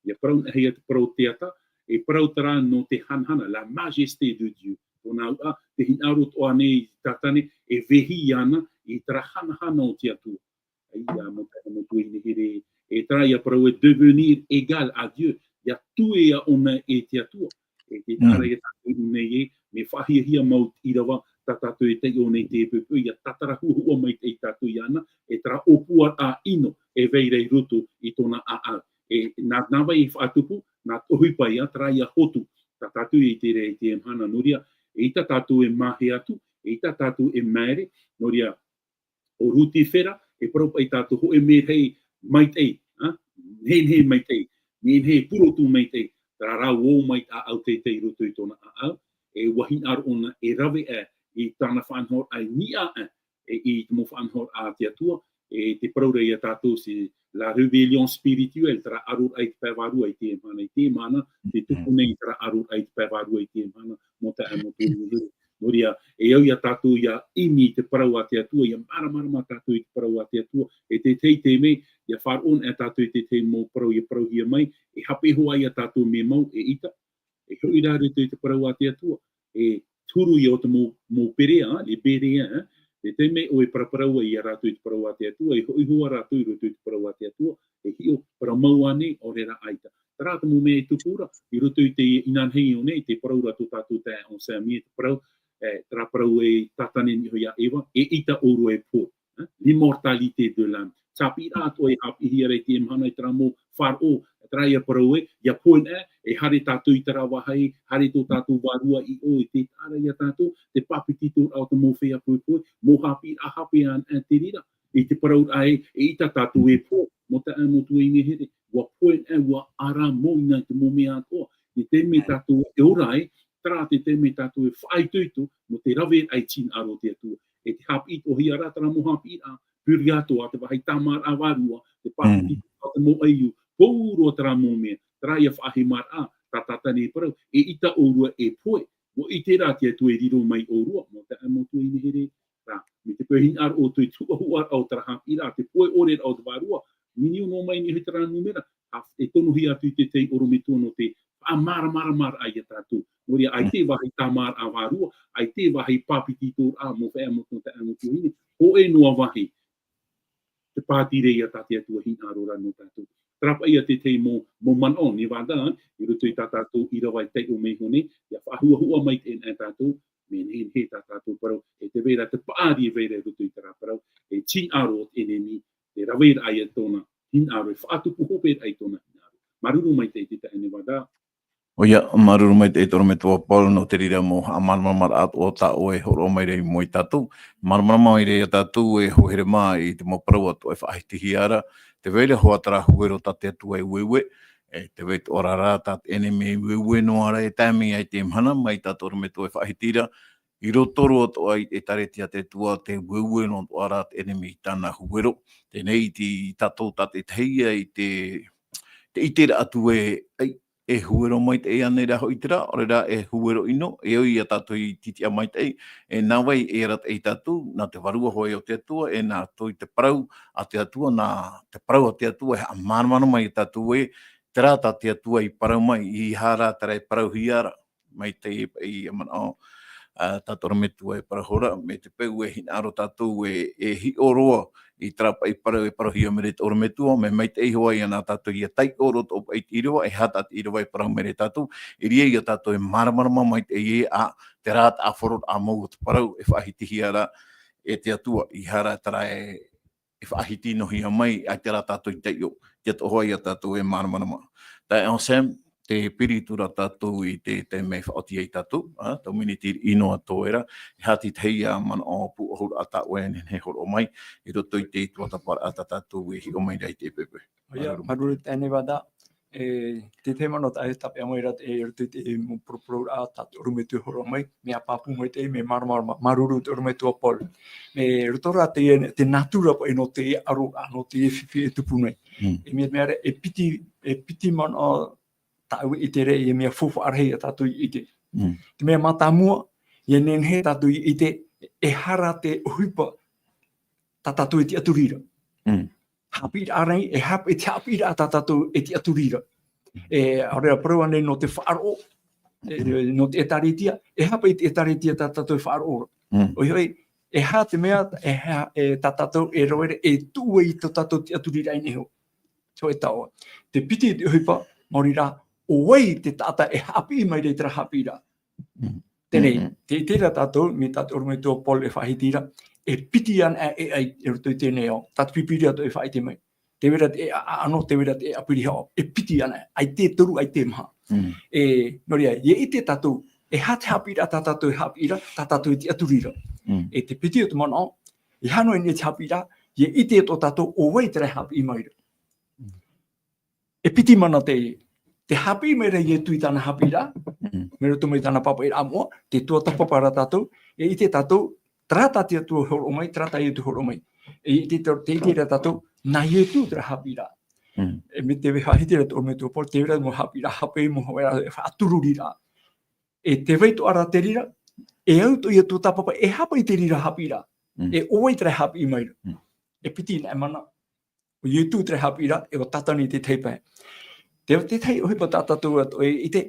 ʻIa parau anaʻe hia te parau o te ata, e parau terā nō te hanahana, la majesté de Dieu. Tōna uʻa, te hinaʻaro atoʻa nei i Tātane, e vehi iāna i terā hanahana o te Atua. ʻAita, mau taeaʻe, mau tuahine here, e terā ïa parau e devenir égal à Dieu, ʻia tuʻu ʻōna e te Atua. E te taʻa ra ïa tātou i ʻō nei ē, mea faʻahiahia mau te ʻīrava, tā tātou e taiʻo nei te poʻipoʻi, ʻia tātara huahua maitaʻi tātou iāna, e terā ʻōpuaraʻa ʻino, e vai ra i roto i tōna ʻāʻau. E nā, nā vai e faʻatupu, nā te ʻohipa ïa, terā ïa hotu, tā tātou i ʻite ra i teie mahana, nō reira, eʻita tātou e māhea atu, eʻita tātou e māere, nō reira, ʻo Rutifera, e parau paʻi tātou hōʻē merahi maitaʻi, ā? Nehenehe maitaʻi, nehenehe purotu maitaʻi, terā rā ʻua ō mai te ʻāʻau teitei i roto i tōna ʻāʻau, e ʻua hinaʻaro ʻōna e rave aʻe i tāna faʻanahoraʻa i niʻa aʻe, e i te mau faʻanahoraʻa a te Atua, e te parau ra ïa tātou, c'est la rébellion spirituelle, terā ʻaroraʻa i te pae vārua i teie mahana, i teie mahana, tē tupu nei terā ʻaroraʻa i te pae vārua i teie mahana, mau taeaʻe, mau tuahine here. Nō reira, e au ia tātou ʻia ʻimi i te parau a te Atua, ʻia māramarama tātou i te parau a te Atua, e te tahi taime, ʻia faʻaroʻo anaʻe tātou i te tahi mau parau ʻia parauhia mai, e haʻapiʻi hoʻi ia tātou mea mau, eʻita, e hoʻi rā i roto i te parau a te Atua, e te huru ïa o te mau, mau Perea, les Béréens, ā, te taime ʻoe e paraparau ai ia rātou i te parau a te Atua, e hoʻi hoʻi rātou i roto i te parau a te Atua, e hiʻo, parau mau ānei, ʻaore rā ʻaita. Terā te mau mea e tupu ra, i roto i te inanahi i ʻō nei, te parau ra tō tātou taeaʻe Anselme, te parau, e, terā parau e Tātane i niʻa iho ia Eva, eʻita ʻōrua e pohe, ā, l'immortalité de l'âme. Te haʻapiʻiraʻa atoʻa e haʻapiʻihia ra i teie mahana i terā mau faʻaroʻo, terā ïa parau ē, ʻia pohe anaʻe, e haere tātou i terā vāhi, haere tō tātou Vārua i ʻō, e te taʻa ra ia tātou, te pāpetitoraʻa o te mau feiā pohepohe, mau haʻapiʻiraʻa hape anaʻe te reira, i te parauraʻa ē, eʻita tātou e pohe, mau taeaʻe, mau tuahine here, ʻua pohe anaʻe, ʻua ara mau i niʻa i te mau mea atoʻa, i te taime tātou e ora ai, terā te taime tātou e faʻaitoito, nō te raveraʻa i te hinaʻaro o te Atua. E te haʻapiʻi atoʻahia ra terā mau haʻapiʻiraʻa, purgatoire, te vāhi tāmāraʻa vārua, te pāpetitoraʻa o te mau ʻaiū, pauroa terā mau mea, terā ïa faʻahemaraʻa, tā Tātane e parau, eʻita ʻōrua e pohe, ʻua ʻite rā te Atua e riro mai ʻōrua, mau taeaʻe, mau tuahine here, rā, mai te peu e hinaʻaro ʻoutou i te huʻahuʻaraʻa o terā haʻapiʻiraʻa, te pohe ʻore ra o te Vārua, niniu noa mai i niʻa i terā nūmera, ā, e tonohia atu i te tahi ʻorometua nō te faʻamāramaramaraʻa ia tātou. Nō reira, ʻaita e vāhi tāmāraʻa vārua, ʻaita e vāhi pāpetitoraʻa, mau taeaʻe, mau tuahine, hōʻē noa vāhi te pātireia tā te Atua e hinaʻaro ra nō tātou. Terā paʻi ïa te tahi mau, mau manaʻo, Nevada, i roto i tā tātou ʻīrava e taiʻo mai iho nei, ʻia faʻahuahua maitaʻi anaʻe tātou, mea nehenehe tā tātou parau, e tē vai ra te paʻari e vai ra i roto i terā parau, e te hinaʻaro o te ʻenemi, te raveraʻa ia tōna hinaʻaro, e faʻatupu hope ra i tōna hinaʻaro. Māuruuru maitaʻi te taeaʻe Nevada. ʻOia, māuruuru maitaʻi te ʻorometua Paul nō te reira mau haʻamāramaramaraʻa atoʻa tā ʻoe e hōroʻa mai ra i mua ia tātou. Māramarama mai ra ia tātou e hoa here mā i te mau parau atoʻa e faʻahitihia ra. Tē vai ra hoʻi terā huero tā te Atua e ueue, e tē vai atoʻa ra tā te ʻenemi e ueue noa ra e tae mai i teie mahana, mai tā te ʻorometua e faʻahiti ra, i roto roa atoʻa i te ʻĒtārētia a te Atua, tē ueue noa atoʻa ra te ʻenemi i tāna huero. Teie nei, i te, i tātou tātaʻitahi ïa i te, te ʻiteraʻa atu ē, ʻai, e huero maitaʻi ānei rā hoʻi terā, ʻaore rā e huero ʻino, e au ia tātou i tītiʻa maitaʻi, e nā vai e arataʻi tātou, nā te Vārua hoʻi o te Atua, e nā roto i te parau a te Atua, nā te parau a te Atua, e haʻamāramarama ia tātou ē, terā tā te Atua i parau mai, ʻeiaha rā terā e parauhia ra, mai te, i, i manaʻo, ā, tā te ʻorometua e parau ra, mai te peu e hinaʻaro tātou e, e hiʻo roa i terā paʻi parau e parauhia mai ra te ʻorometua, mea maitaʻi hoʻi anaʻe tātou ʻia taiʻo roa atoʻa paʻi i te ʻīrava, e aha tā te ʻīrava e parau mai ra ia tātou, i reira ia tātou e māramarama maitaʻi ē, ā, terā te ʻāfaro ā mau o te parau e faʻahitihia ra e te Atua, ʻeiaha rā terā e, e faʻahiti noa hia mai, ʻaita rā tātou i taiʻo, te atoʻa hoʻi ia tātou e māramarama. Taeaʻe Anselme, tē piri atu ra tātou i te, te mea faʻaoti ai tātou, ā, tau miniti riʻi noa atoʻa ra, e aha te tahi ïa manaʻo pūʻohuraʻa tā ʻoe e nehenehe e hōroʻa mai, i roto i te tuatāpaparaʻa tā tātou e hiʻo mai ra i teie poʻipoʻi. ʻOia, māuruuru. Māuruuru taeaʻe Nevada, e, te tahi manaʻo tā ʻoe e tāpeʻa mai ra, e, i roto i te mau paraparauraʻa tā te ʻorometua e hōroʻa mai, mea pāpū maitaʻi, mea māramarama, māuruuru te ʻorometua Paul. E, i roto rā te, te natura paʻi nō te ʻaroraʻa, nō te fifi e tupu nei. Mm. E mea, mea ra, e piti, e piti manaʻo, tāʻu e ʻite ra, e mea faufaʻa rahi ia tātou i ʻite. Mm. Te mea mātāmua, ʻia nehenehe tātou i ʻite, e aha te ʻohipa tā tātou e tiʻaturi ra. Mm. Haʻapiʻiraʻa nei, e aha paʻi te haʻapiʻiraʻa tā tātou e tiʻaturi ra. E, ʻaore ra parau ānei nō te faʻaroʻo, e, nō te ʻĒtārētia, e aha paʻi te ʻĒtārētia tā tātou e faʻaroʻo ra. Mm. ʻOia hoʻi, e aha te mea, e aha, e tā tātou e rave ra, e tuʻu ai tō tātou tiʻaturiraʻa i niʻa iho. So e taoʻa. Te piti te ʻohipa, maori rā, ʻo vai te taʻata e haʻapiʻi mai ra i terā haʻapiʻiraʻa. Mm. Teie nei, mm, mm, te, terā tātou, mai tā te ʻorometua Paul e faʻahiti ra, e piti ana e, e, e roto i teie nei ao. Tā te Pīpīria atoʻa e faʻaʻite mai. Tē vai ra te ʻēʻa ʻāʻano, tē vai ra te ʻēʻa pirihaʻo. E piti ana, ʻaita e toru, ʻaita e maha. Mm. E, nō reira, ʻia ʻite tātou, e aha te haʻapiʻiraʻa tā tātou e haʻapiʻi ra, tā tātou e tiʻaturi ra. Mm. E te piti o te manaʻo, e aha noa i niʻa i te haʻapiʻiraʻa, ʻia ʻite tō tātou ʻo vai terā e haʻapiʻi mai ra. Mm. E piti mana te, te haʻapiʻi mai ra Ietu i tāna haʻapiʻiraʻa, mm, mai roto mai tāna pāpaʻiraʻa moʻa, te tuatāpapa ra tātou, e ʻite tātou, terā tā te Atua e hōroʻa mai, terā tā Ietu e hōroʻa mai. E ʻite te, te ʻite ra tātou, nā Ietu terā haʻapiʻiraʻa. Mm. E mai te faʻahiti ra te ʻorometua Paul, tē vai ra mau haʻapiʻiraʻa hape, mau haʻapiʻiraʻa faʻatururiraʻa. E tē vai atoʻa ra te reira, e au atoʻa ia tuatāpapa, e aha paʻi te reira haʻapiʻiraʻa. Mm. E ʻo vai terā e haʻapiʻi mai ra. Mm. E piti nā e mana, ʻo Ietu terā e haʻapiʻi ra, e ʻo Tātani i te tahi pae. Te, te tahi ʻohipa tā tātou atoʻa e ʻite,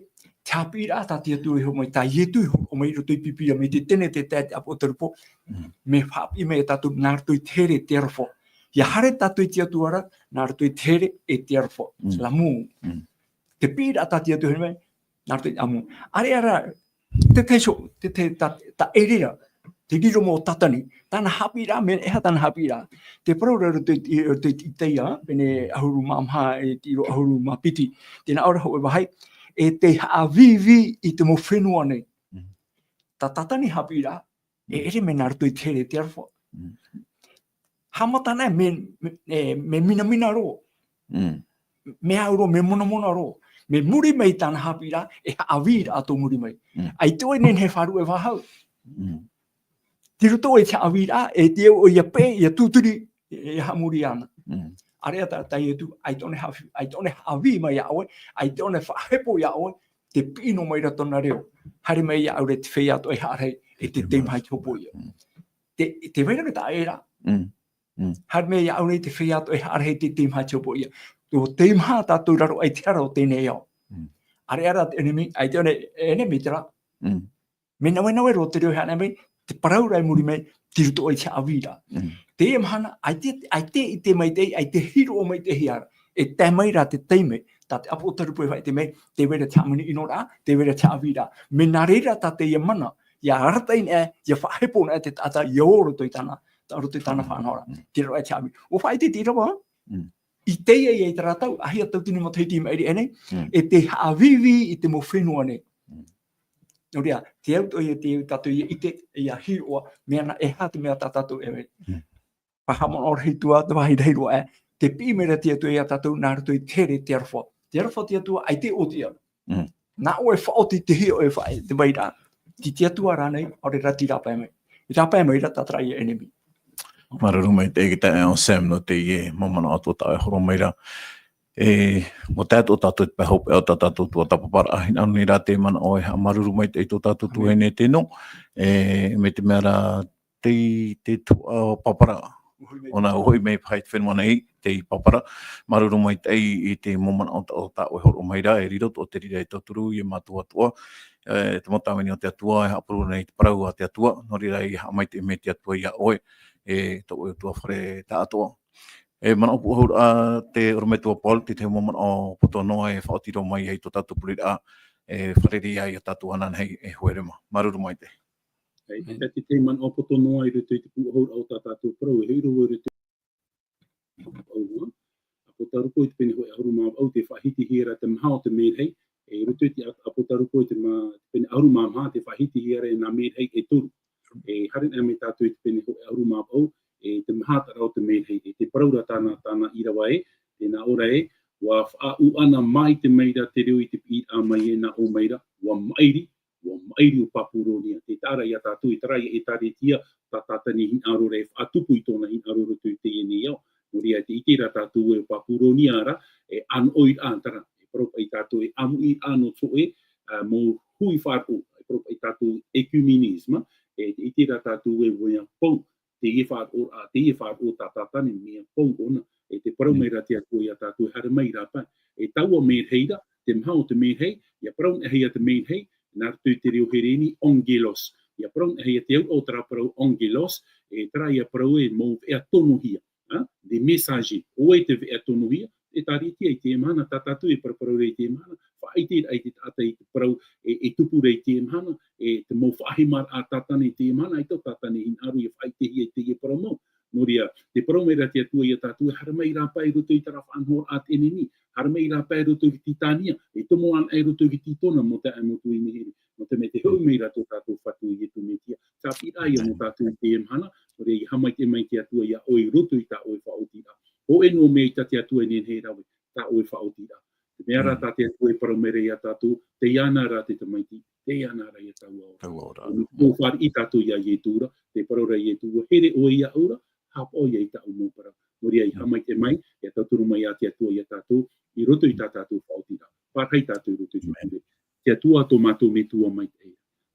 te haʻapiʻiraʻa tā te Atua e hōroʻa mai, tā Ietu e hōroʻa mai i roto i te Pīpīria, mai te Tenete, te Tae, te Apotarupo, mm, mea haʻapiʻi mai ia tātou nā roto i te here, te aroha. ʻIa haere tātou i te Atua ra, nā roto i te here, e te aroha. Mm. L'amour. Mm. Te piʻiraʻa tā te Atua e hōroʻa mai, nā roto i te ʻāmui. ʻĀreʻa rā, te tahi so, te, te, tā, tā ʻErera, te riro mau Tātani, tāna haʻapiʻiraʻa, mea, e aha tāna haʻapiʻiraʻa. Te parau ra roto i, i, roto i Isaia, pene ʻahuru mā maha, e te ʻīrava ʻahuru mā piti, tē nā ʻō ra hōʻē vāhi, e tē haʻavīvī i te mau fenua nei. Mm. Tā Tātani haʻapiʻiraʻa, e ʻere mea nā roto i te here, te aroha. Mm. Haʻamata ana, mea, mea, e, mea minamina roa. Mm. Mea au roa, mea monamona roa. Mai muri mai tāna haʻapiʻiraʻa, e haʻavī ra atoʻa mai muri mai. Mm. ʻAita ʻoe e nehenehe e faʻaruʻe faʻahou. Mm. Tei roto i te haʻavīraʻa, e te au ʻoe ʻia peʻe, ʻia tūturi, ʻia haʻamori iāna. Mm. ʻĀreʻa tā, tā Ietu, ʻaita ʻōna e haʻavī, ʻaita ʻōna e haʻavī mai iā ʻoe, ʻaita ʻōna e faʻahepo iā ʻoe, tē piʻi noa mai ra tōna reo. Haere mai iāʻu ra te feiā atoʻa e haʻarahi, e te teimaha i te hopoiʻa. Mm. Te, te vai ra tā ʻErera. Mm. Mm. Haere mai iāʻu ra te feiā atoʻa e haʻarahi, te teimaha i te hopoiʻa. Tō teimaha tātou i raro aʻe i te hara o teie nei ao. Mm. ʻĀreʻa rā te ʻenemi, ʻaita ʻōna e ʻenemi terā. Mm. Mea navenaveroa te reo e haʻanei mai, te parau ra i muri mai, tei roto i te haʻavī ra. Mm. Teie mahana, ʻaita, ʻaita e ʻite maitaʻi, ʻaita e hiroʻa maitaʻi hia ra. E tae mai ra te taime, tā te ʻApotarupo e faʻaʻite mai, tē vai ra te hāmani ʻino ra, tē vai ra te haʻavī ra. Mea nā reira tā teie mana, ʻia arataʻi na, ʻia faʻahepo na te taʻata, ʻia ō roto i tāna, tā roto i tāna faʻanahoraʻa. Mm. Tei roto i te haʻavī. ʻUa faʻaʻite te ʻīrava, mm, i teie ia i terā tau, ʻahia tauatini matahiti i maʻiri aʻe nei, mm, e tē haʻavīvī i te mau fenua nei. Mm. Nō reira, te au atoʻa ia te au tātou ʻia ʻite, ʻia hiroʻa, mea nā, e aha te mea tā tātou e vai. Mm. Faʻahaʻamanaʻo rahi atu ā, te vāhi rahi roa aʻe, tē piʻi mai ra te Atua iā tātou nā roto i te here, te aroha. Te aroha te Atua, ʻaita e ʻōtiʻa. Mm. Nā ʻoe e faʻaoti i te hiʻo e faʻa-, te vai ra. Tei te Atua rānei, ʻaore rā tei rāpae mai. I rāpae mai ra, tā terā ia ʻenemi. Māuruuru maitaʻi i te taeaʻe Sam nō teie mau manaʻo atoʻa tā ʻoe e hōroʻa mai ra. E, ʻua tae atoʻa tātou i te pae hopeʻa o tā tātou tuatāpaparaʻa, hinaʻaro nei rā te manaʻo e haʻamāuruuru maitaʻi i tō tātou tuahine tēnā. E, mai te mea rā, tei te tuhaʻa papara. ʻŌna hoʻi mai paha i te fenua nei, tei papara. Māuruuru maitaʻi i te mau manaʻo tā, tā ʻoe e hōroʻa mai ra, e riro atoʻa te reira e tauturu ia mātou atoʻa. E, te mau tāvini o te Atua, e haʻapurū nei i te parau a te Atua, nō reira e haʻamaitaʻi mai te Atua iā ʻoe, e tō ʻoe ʻutuāfare taʻatoʻa. E manaʻo pūʻohuraʻa te ʻorometua Paul, te tahi mau manaʻo poto noa e faʻaoti roa mai ai tō tātou pureraʻa, e fārerei ai ia tātou ananahi e Hoerema. Māuruuru maitaʻi. ʻAe, e te tahi manaʻo poto noa i roto i te pūʻohuraʻa o tā tātou parau, e hoʻi roa i roto i te pūʻohuraʻa. ʻApotarupo i te pene hōʻē ʻahuru mā vaʻu, tē faʻahitihia ra te maha o te mērahi, e i roto i te ʻApotarupo i te mā-, te pene ʻahuru mā maha, tē faʻahitihia ra nā mērahi e toru. E haere ana mai tātou i te pene hōʻē ʻahuru mā vaʻu, e te maha terā o te mērahi, e tē parau ra tāna, tāna ʻīrava ē, tē nā ʻō ra ē, ʻua faʻaʻuʻana maite mai ra te reo i te piʻiraʻa mai ē nā ʻō mai ra, ʻua maʻiri, ʻua maʻiri ʻo Papuronia. Tē taʻa ra ia tātou, e terā ia ʻĒtārētia, tā Tātani hinaʻaro ra e faʻatupu i tōna hinaʻaro i roto i teie nei ao. Nō reira, tē ʻite ra tātou ē ʻo Papuronia ra, e ʻānoʻi ra, terā, e parau paʻi tātou e ʻāmuiraʻa nō te hōʻē, ā, mau hui faʻaroʻo, e parau paʻi tātou œcuménisme, e, e ʻite rā tātou e ʻua pou, teie faʻaroʻo, ā, teie faʻaroʻo tā Tātane mea pou ʻōna, e tē parau mai ra te Atua iā tātou e haere mai rāpae, e taua mērahi ra, te maha o te mērahi, ʻia parau nei ia te mērahi, nā roto i te reo Hereni, angelos. ʻIa parau nei ia te auraʻa o terā parau angelos, e terā ïa parau e mau veʻa tonohia, ā, des messagers. ʻO vai te veʻa tonohia, e tāriʻi ïa i teie mahana, tā tātou e paraparau ra i teie mahana, faʻaʻite ra i te taʻata i te parau e, e tupu ra i teie mahana, e te mau faʻahemaraʻa a Tātane i teie mahana, ʻaita ʻo Tātane e hinaʻaro ʻia faʻaʻitehia i teie parau mau. Nō reira, tē parau mai ra te Atua iā tātou, e haere mai rāpae i roto i terā faʻanahoraʻa a te ʻenemi, haere mai rāpae i roto i te tītania, e tomo anaʻe i roto i te tītona, mau taeaʻe, mau tuahine here, nō te mea tē hoʻi mai ra tō tātou Fatu ʻo Iesu Mesia, tāpiri ïa nō tātou i teie mahana, nō reira, ʻia haʻamaitaʻi mai te Atua iā ʻoe i roto i tā ʻoe faʻaotiraʻa. Hōʻē noa mea ʻaita te Atua e nehenehe e rave, tā ʻoe faʻaotiraʻa. Te mea ra tā te Atua e parau mai ra iā tātou, tei iāna ra te Tamaiti, tei iāna ra ïa taua ora. Taua ora. Nō te fāriʻi tātou iā Iesu ra, tē parau ra Iesu, ʻua here ʻoe iāʻu ra, haʻapaʻo ïa i tāʻu mau parau. Nō reira, ʻia haʻamaitaʻi mai, ʻia tauturu mai ā te Atua iā tātou, i roto i tā tātou faʻaotiraʻa. Pārahi tātou i roto i te pure. Te Atua tō mātou Metua maitaʻi.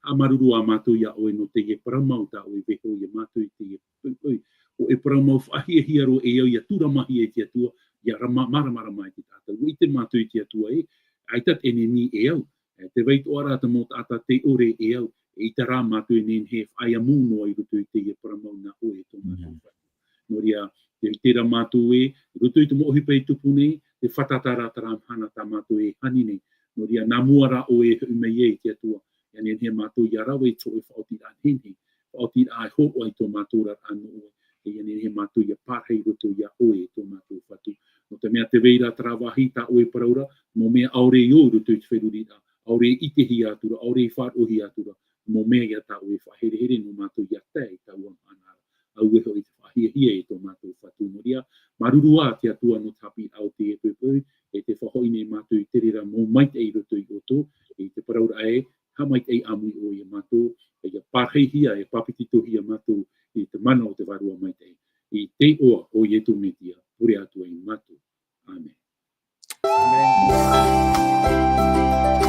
Haʻamāuruuru ā mātou iā ʻoe nō teie parau mau tā ʻoe e vaiiho iā mātou i teie poʻipoʻi. ʻO e parau mau faʻahiahia roa e au ʻia tūramahia e te Atua, ʻia rama-, māramarama e te taʻata. ʻUa ʻite mātou i te Atua ē, ʻaita te ʻenemi e au. E tē vai atoʻa ra te mau taʻata tē ʻore e au, eʻita rā mātou e nehenehe e faʻaea mau noa i roto i teie parau mau nā ʻoe e tō mātou Fatu. Nō reira, tē, tē ʻite ra mātou ē, i roto i te mau ʻohipa e tupu nei, tē fātata ra terā mahana tā mātou e hani nei. Nō reira, nā mua rā ʻoe e hoʻi mai ai te Atua, ʻia nehenehe mātou ʻia rave i te hōʻē faʻaotiraʻa nehenehe, faʻaotiraʻa e hōroʻa i tō mātou oraraʻa nō ʻoe, e ʻia nehenehe mātou ʻia pārahi i roto iā ʻoe e tō mātou Fatu. Nō te mea tē vai ra terā vāhi tā ʻoe e parau ra, mau mea ʻaore i ō i roto i te feruriraʻa, ʻaore i ʻitehia atu ra, ʻaore i faʻaroʻohia atu ra, mau mea ïa tā ʻoe e faʻaherehere nō mātou ʻia tae i taua mahana ra. Auē hoʻi te faʻahiahia e tō mātou Fatu. Nō reira, māuruuru ā te Atua nō te haʻapiʻiraʻa o teie poʻipoʻi, e tē faʻahoʻi nei mātou i te reira mau maitaʻi i roto iā ʻoutou, e i te parauraʻa ē, haʻamaitaʻi ʻāmui ʻoe iā mātou, e ʻia pārahihia, e pāpetitohia mātou i te mana o te Vārua Maitaʻi. I te iʻoa o Iesu Mesia, pure atu ai mātou. ʻĀmene. ʻĀmene.